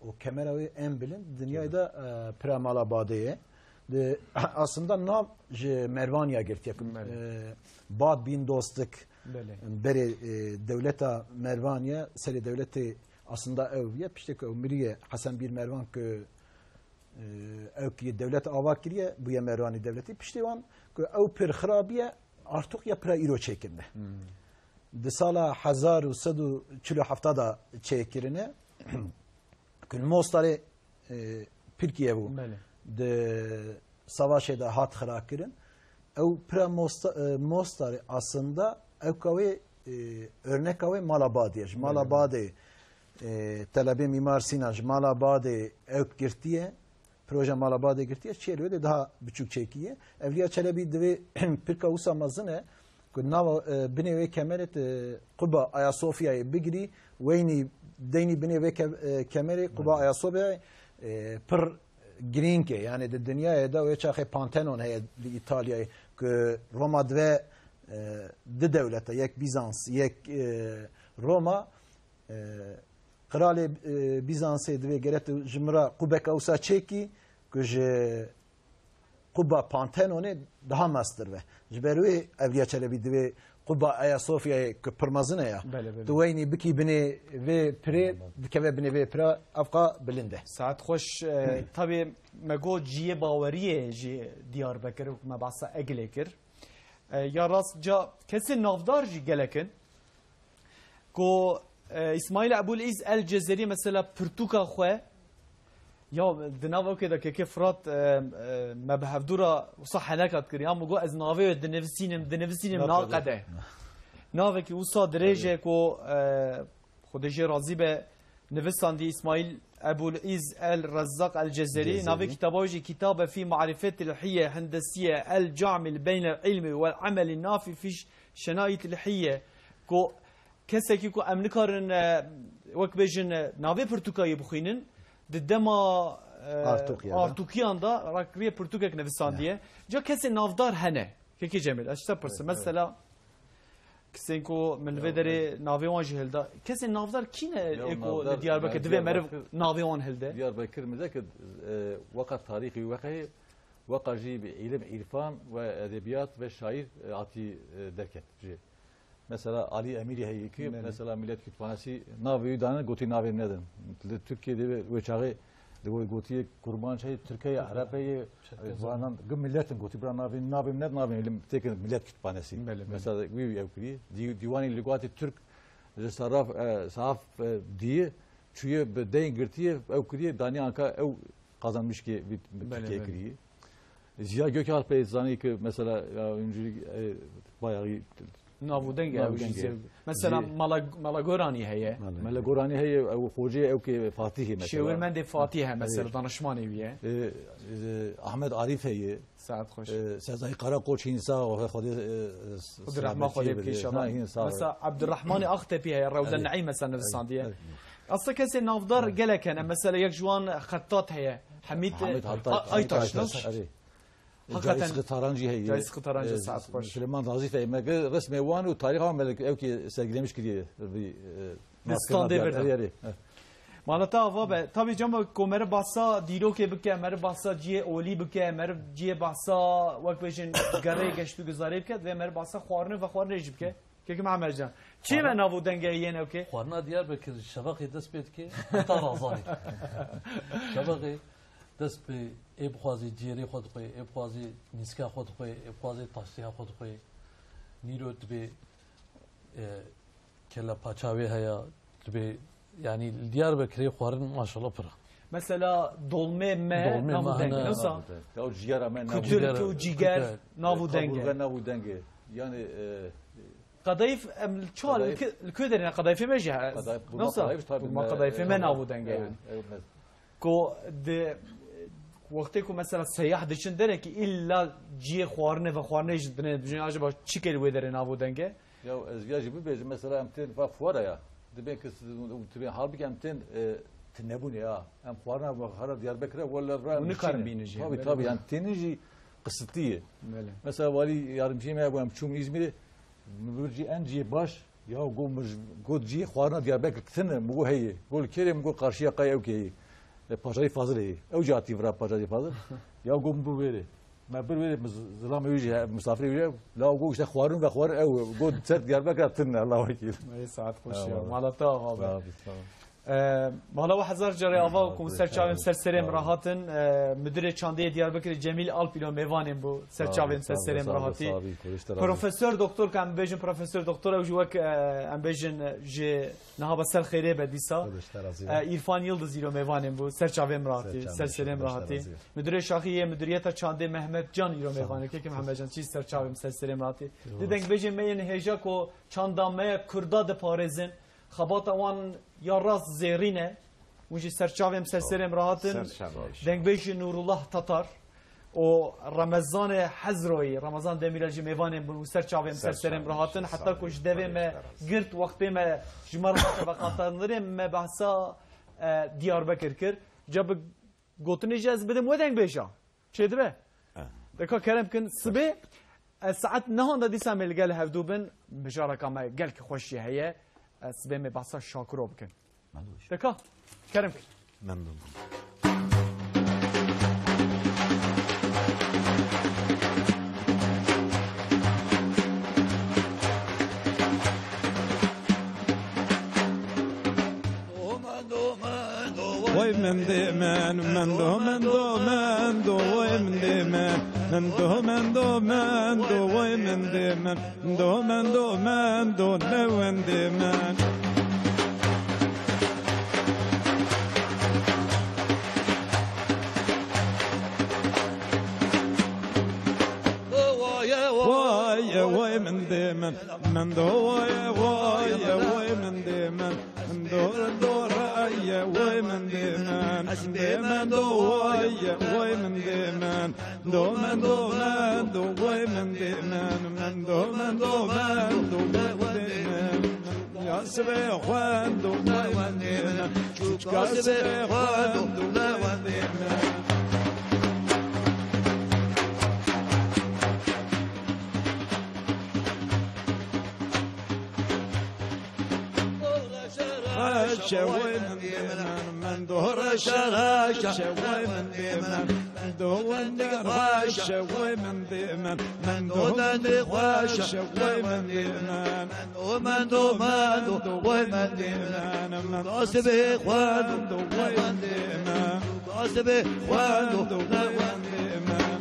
û kemera wê en bilind di dinyayê de, e, pira Malabadê ye. Di, aslında nav ji Mervaniya girtiye. Belê. E, Bad bin Dostik, Belê. berê, e, dewleta Mervaniye, serê dewletê aslında ew ye. Piştê ku ew miriye, Hesen bir Mervan ku, e, ew ki dewlet ava kiriye, bûye Mervanî dewletî. Piştê wan ku ew pir xirabiye, Artukiya pira îro çêkirine. Di sala hezar û sed û çil û heft de çêkirine. Ku li Mostarê, e, Pirkiye bû. Belê. Di savaşê de hat xira kirin. Ew pira Mosta-, e, Mostarê aslında ewka wê, e, örneka wê Mala Badê ye. Ji Mala Belê. Badê, e, telebê Mîmar Sînan ji Mala Badê ewk girtiye. Proje Malabadê girtiye, çiyê li wê de daha biçûk çêkiye. Evliya Çelebi divê pirka wisa mezin e ku nava, e, binê wê kemerê te Quba Ayasofyayê bigirî, weynî deynî binê vê ke-, e, kemerê Quba Belê. Ayasofyayê, e, pir girîng e. Yani di dinyayê de wê çaxê Pantheon heye li Îtalyayê ku Roma dive, e, di dewlete, yek Bizans, yek, e, Roma. E, Qiralê, e, Bîzansê divê gere tu ji min re qubeka wisa çêkî ku ji quba Pantheonê daha mestir be. Ji ber wê Evliya Çelebî divê quba Ayasofyayê ku pir mezin e ya, Belê, belê. tu weynî bikî binê vê pirê, Belê. dikeve binê vê pira, evqa bilind e. Saet xweş, e, tabê me got cihê baweriyê jî Diyarbekir, me behsa Egilê kir. E, ya rast ca kesên navdar jî gelek in. Ku, e, Îsmaîl Ebûl Îz El Cezerî mesela pirtûka xwe, ya di nav ewkê de Kekê Firat, e, e, me bi hevdû re wisa heneka dikir. Ya min got, ez navê wê dinivisînim, dinivisînim Naqede. naqede. Navekî wisa dirêj e Tabii. ku, e, Xwedê jê razî be, nivisandî Îsmaîl Ebûl Îz El Rezzaq El Cezerî, Cezerî. navê kitaba wê jî Kitabe fî Marifetil Hiye Hendesiye El Camil Beynel Ilmi Wel Emeli Nafi Fiş Şenait El Hiye, ku kesekî ku em nikarin, e, wek bêjin, e, navê pirtûkayê bixwînin, di dema, e, Artûkiya de. Artûkiyan de rakiriye pirtûkek nivisandiye. Ya. Ca kesên navdar hene. Kekê Cemîl, ez ji te pirsim. Evet, evet. Mesela, kesên ku min vê Ya, derê navê wan jî hilda. Kesên navdar kî ne Ya, ê ku navdar, li Diyarbekir yani divê meriv Diyarbekir, navê wan hilde? Diyarbekir mi de ki, e, weka tarîxî weke, weka jî bi îlim, îrfan ve edebiyat ve şaîr, e, hatî, e, derket jî. Mesela Alî Emîrî heye ki, Belê. mesela Millet Kütüphanesi navê wî dane, gotî navê min nedin. Li Tirkiyeyê de wê çaxê de wê gotiyê Kurmanc heye, Tirk heye, Ereb heye, Çerkez. vanan gi milletin gotî, bira navê, navê min nedin, navê min têkin Millet Kütüphanesi. Belê, belê. Mesela wî ew kirî, dî-, dîwanê lugati Tirk ji saraf, e, sahaf, e, dî, çûye bi deyn girtiye, ew kiriye, daniye anka ew qazanmişkê vî Belê, Tirkiye belê. kirî. Ziya Gökalp ê zanî ki mesela, ya, öncülük, e, bayağı Nav û deng e, Nav û ew jî deng e. zêr. Mesela Zê- Mala, Mala Goranî heye. Mala Goranî heye, ew xocê ew ki Fatihê mesela. Şêwirmendê Fatih e mesela, Evet. danişmanê wî ye. E, e, Ahmet Arif heye. Saet xweş. E, Sezai Karakoç hîn sax, Xwedê, e, Xwedê rehma selametiye Xwedê bide. bike inşallah. Ha, hîn sax. Mesela Abdurrahmanê Axtepî heye, Rewde Evet. Neîm mesela nivisandiye. Evet. Aslında kesê navdar Evet. gelek hene. Mesela yek ji wan Xettat heye. Hemîd, Hemîd Hattat, A-, Aytaş, Aytaş, ne? evet. Hakikaten Cahit Sıkı Tarancı heye. Cahit Sıkı Tarancı, E, saat xweş. Süleyman Nazif heye. Me ge resmê wan û tarîxa me li ew ki sergilemiş kiriye. Vî, e, Di standê vir de. Erê, erê. Evet. Mala te ava be. Tabî cema ku meriv behsa dîrokê bike, meriv behsa cihê olî bike, meriv cihê behsa wek bêjin gerê geşt û guzarê bike, divê meriv behsa xwarinê ve xwarinê jî bike. Kekî Mihemed Can. Çi me Xwarin- nav û dengê yên ewkê? Xwarina Diyarbekir ji şeveqê dest pê dike, heta razanê. Şeveqê dest pê ê bixwazî cêrê xwe dixwê, ê bixwazî mîska xwe dixwê, ê bixwazî taştiya xwe dixwê. Nîro dibê, e, kelle paça wê heye, tu bê, yanî li Diyarbekirê xwarin maşallah pir e. Mesela dolmê me Dolmê nav û me dengê, hene. Wisa Ya o cigera me nav û dengê. Kutirk û ciger nav û dengê. Kaburga nav û dengê. Yani, e, Qedayîf, em li çawa li Qedayîf. Ki-, li ku derê ne? Qedayîfê me jî he. Qedayîf, burma Wisa? Qedayîf tabii Burma me, Qedayîfê me e, nav û dengê e, yani. E, me Ku di wextê ku mesela seyah diçin derekî îlla ciyê xwarinê ve xwarinê jî dinê dibijin, acaba çi kê li wê derê nav û deng e? Ya ez viya jî bibêjim, mesela em tên va fuara ya. Dibên ki s-, dibên halbikî em tên, e, tinebûnê ya. Em xwarina xwara Diyarbekir'e wele vira Hûn nikarin bînin jî, Tabii, belê, tabii, belê. Yani tênin jî qisitlî ye. Belê. Mesela walî yardımcî me bû, em çûm Îzmîrê, min bir cî en ciyê baş, ya go min ji, got ciyê xwarina Diyarbekir tune, min go heye. Go li kê rê, min go karşiya qay ew kê heye. E, Paşayî Fazilê heye. Ew cî hatî vira Paşayî Fazil. Ya go min bir wê rê. Me bir wê rê, min z-, zilamê wî jî he, misafirê wî jî. La go işte xwarin ve xwarin ew. Go ser Diyarbekir tune, Allah wekîl. Ey saet xweş ya. Eyvallah. Mala te ava be. Sağ ol, sağ ol. E, mala we hezar carê ava Eyvallah, ku ser çavên ser serê min rahatin. E, Müdürê Çandê yê Diyarbekirê Cemîl Alp îro mêvanên bû. Ser çavên ser serê min rahatî. Sağ ol, sağ ol, sağ ol. Profesör Doktor, ka em bêjin Profesör Doktor, ew jî wek, e, em bêjin, e, ji niha be ser xêrê be dîsa. Xwedê ji te razî be. E, Îrfan Yildiz îro mêvanên bû. Ser çavên min rahatî. Ser serê min rahatî. Müdürê Şaxî yê Müdüriyeta Çandê Mehmet Can îro mêvanê. Kekê Mehmet Can, çî ser çavên min ser serê min rahatî. Di dengbêjên me yên hêja ku çanda me Kurda diparêzin, xebata wan ya rast zêrîn e. Hûn jî ser çavên ser serê min rahatin. Ser çavên. Dengbêjî Nûrullah Tatar û Remezanê Hezroyî, Remezan Demîrel jî mêvanên bûn û ser çavên ser serê min rahatin. Heta ku ji devê me girt, wextê me ji me re hate veqetandirê, me behsa, e, Diyarbekir kir. Ca bi gotinê jî ez bidim we dengbêja. Çêdibe? Eh. Deka kerem kin, sibê, e, saet nehan de dîsa me li gel hevdû bin, mijareka me gelkî xweş jî heye. E, sibê me behsa Şakiro bikin. Mendo. Deka, kerem kin. Mendo. Vay mendê min, mendo, mendo, mendo, vay mendê min. Mendo, mendo, mendo, vay mendê min. Mendo, mendo, mendo, ne wendê min. Vay, vay mendê min. Mendo, vay, vay, vay mendê min. Dor, dor, ay, vay mendê min. Mendê min, do, vay, vay mendê min. Do, mendo, mendo, vay mendê min. Mendo, mendo, mendo, vay mendê min. Ya sibê xwendo, vay mendê min. Çûçka sibê xwendo, vay mendê min. Reşe vay mendê min, mendo reşe, reşe vay mendê min. Mendo wendê reşe vay mendê min, mendo wendê reşe vay mendê min. Mendo, mendo vay mendê min, mendo sibê xwendo vay mendê min. Mendo sibê xwendo vay mendê min.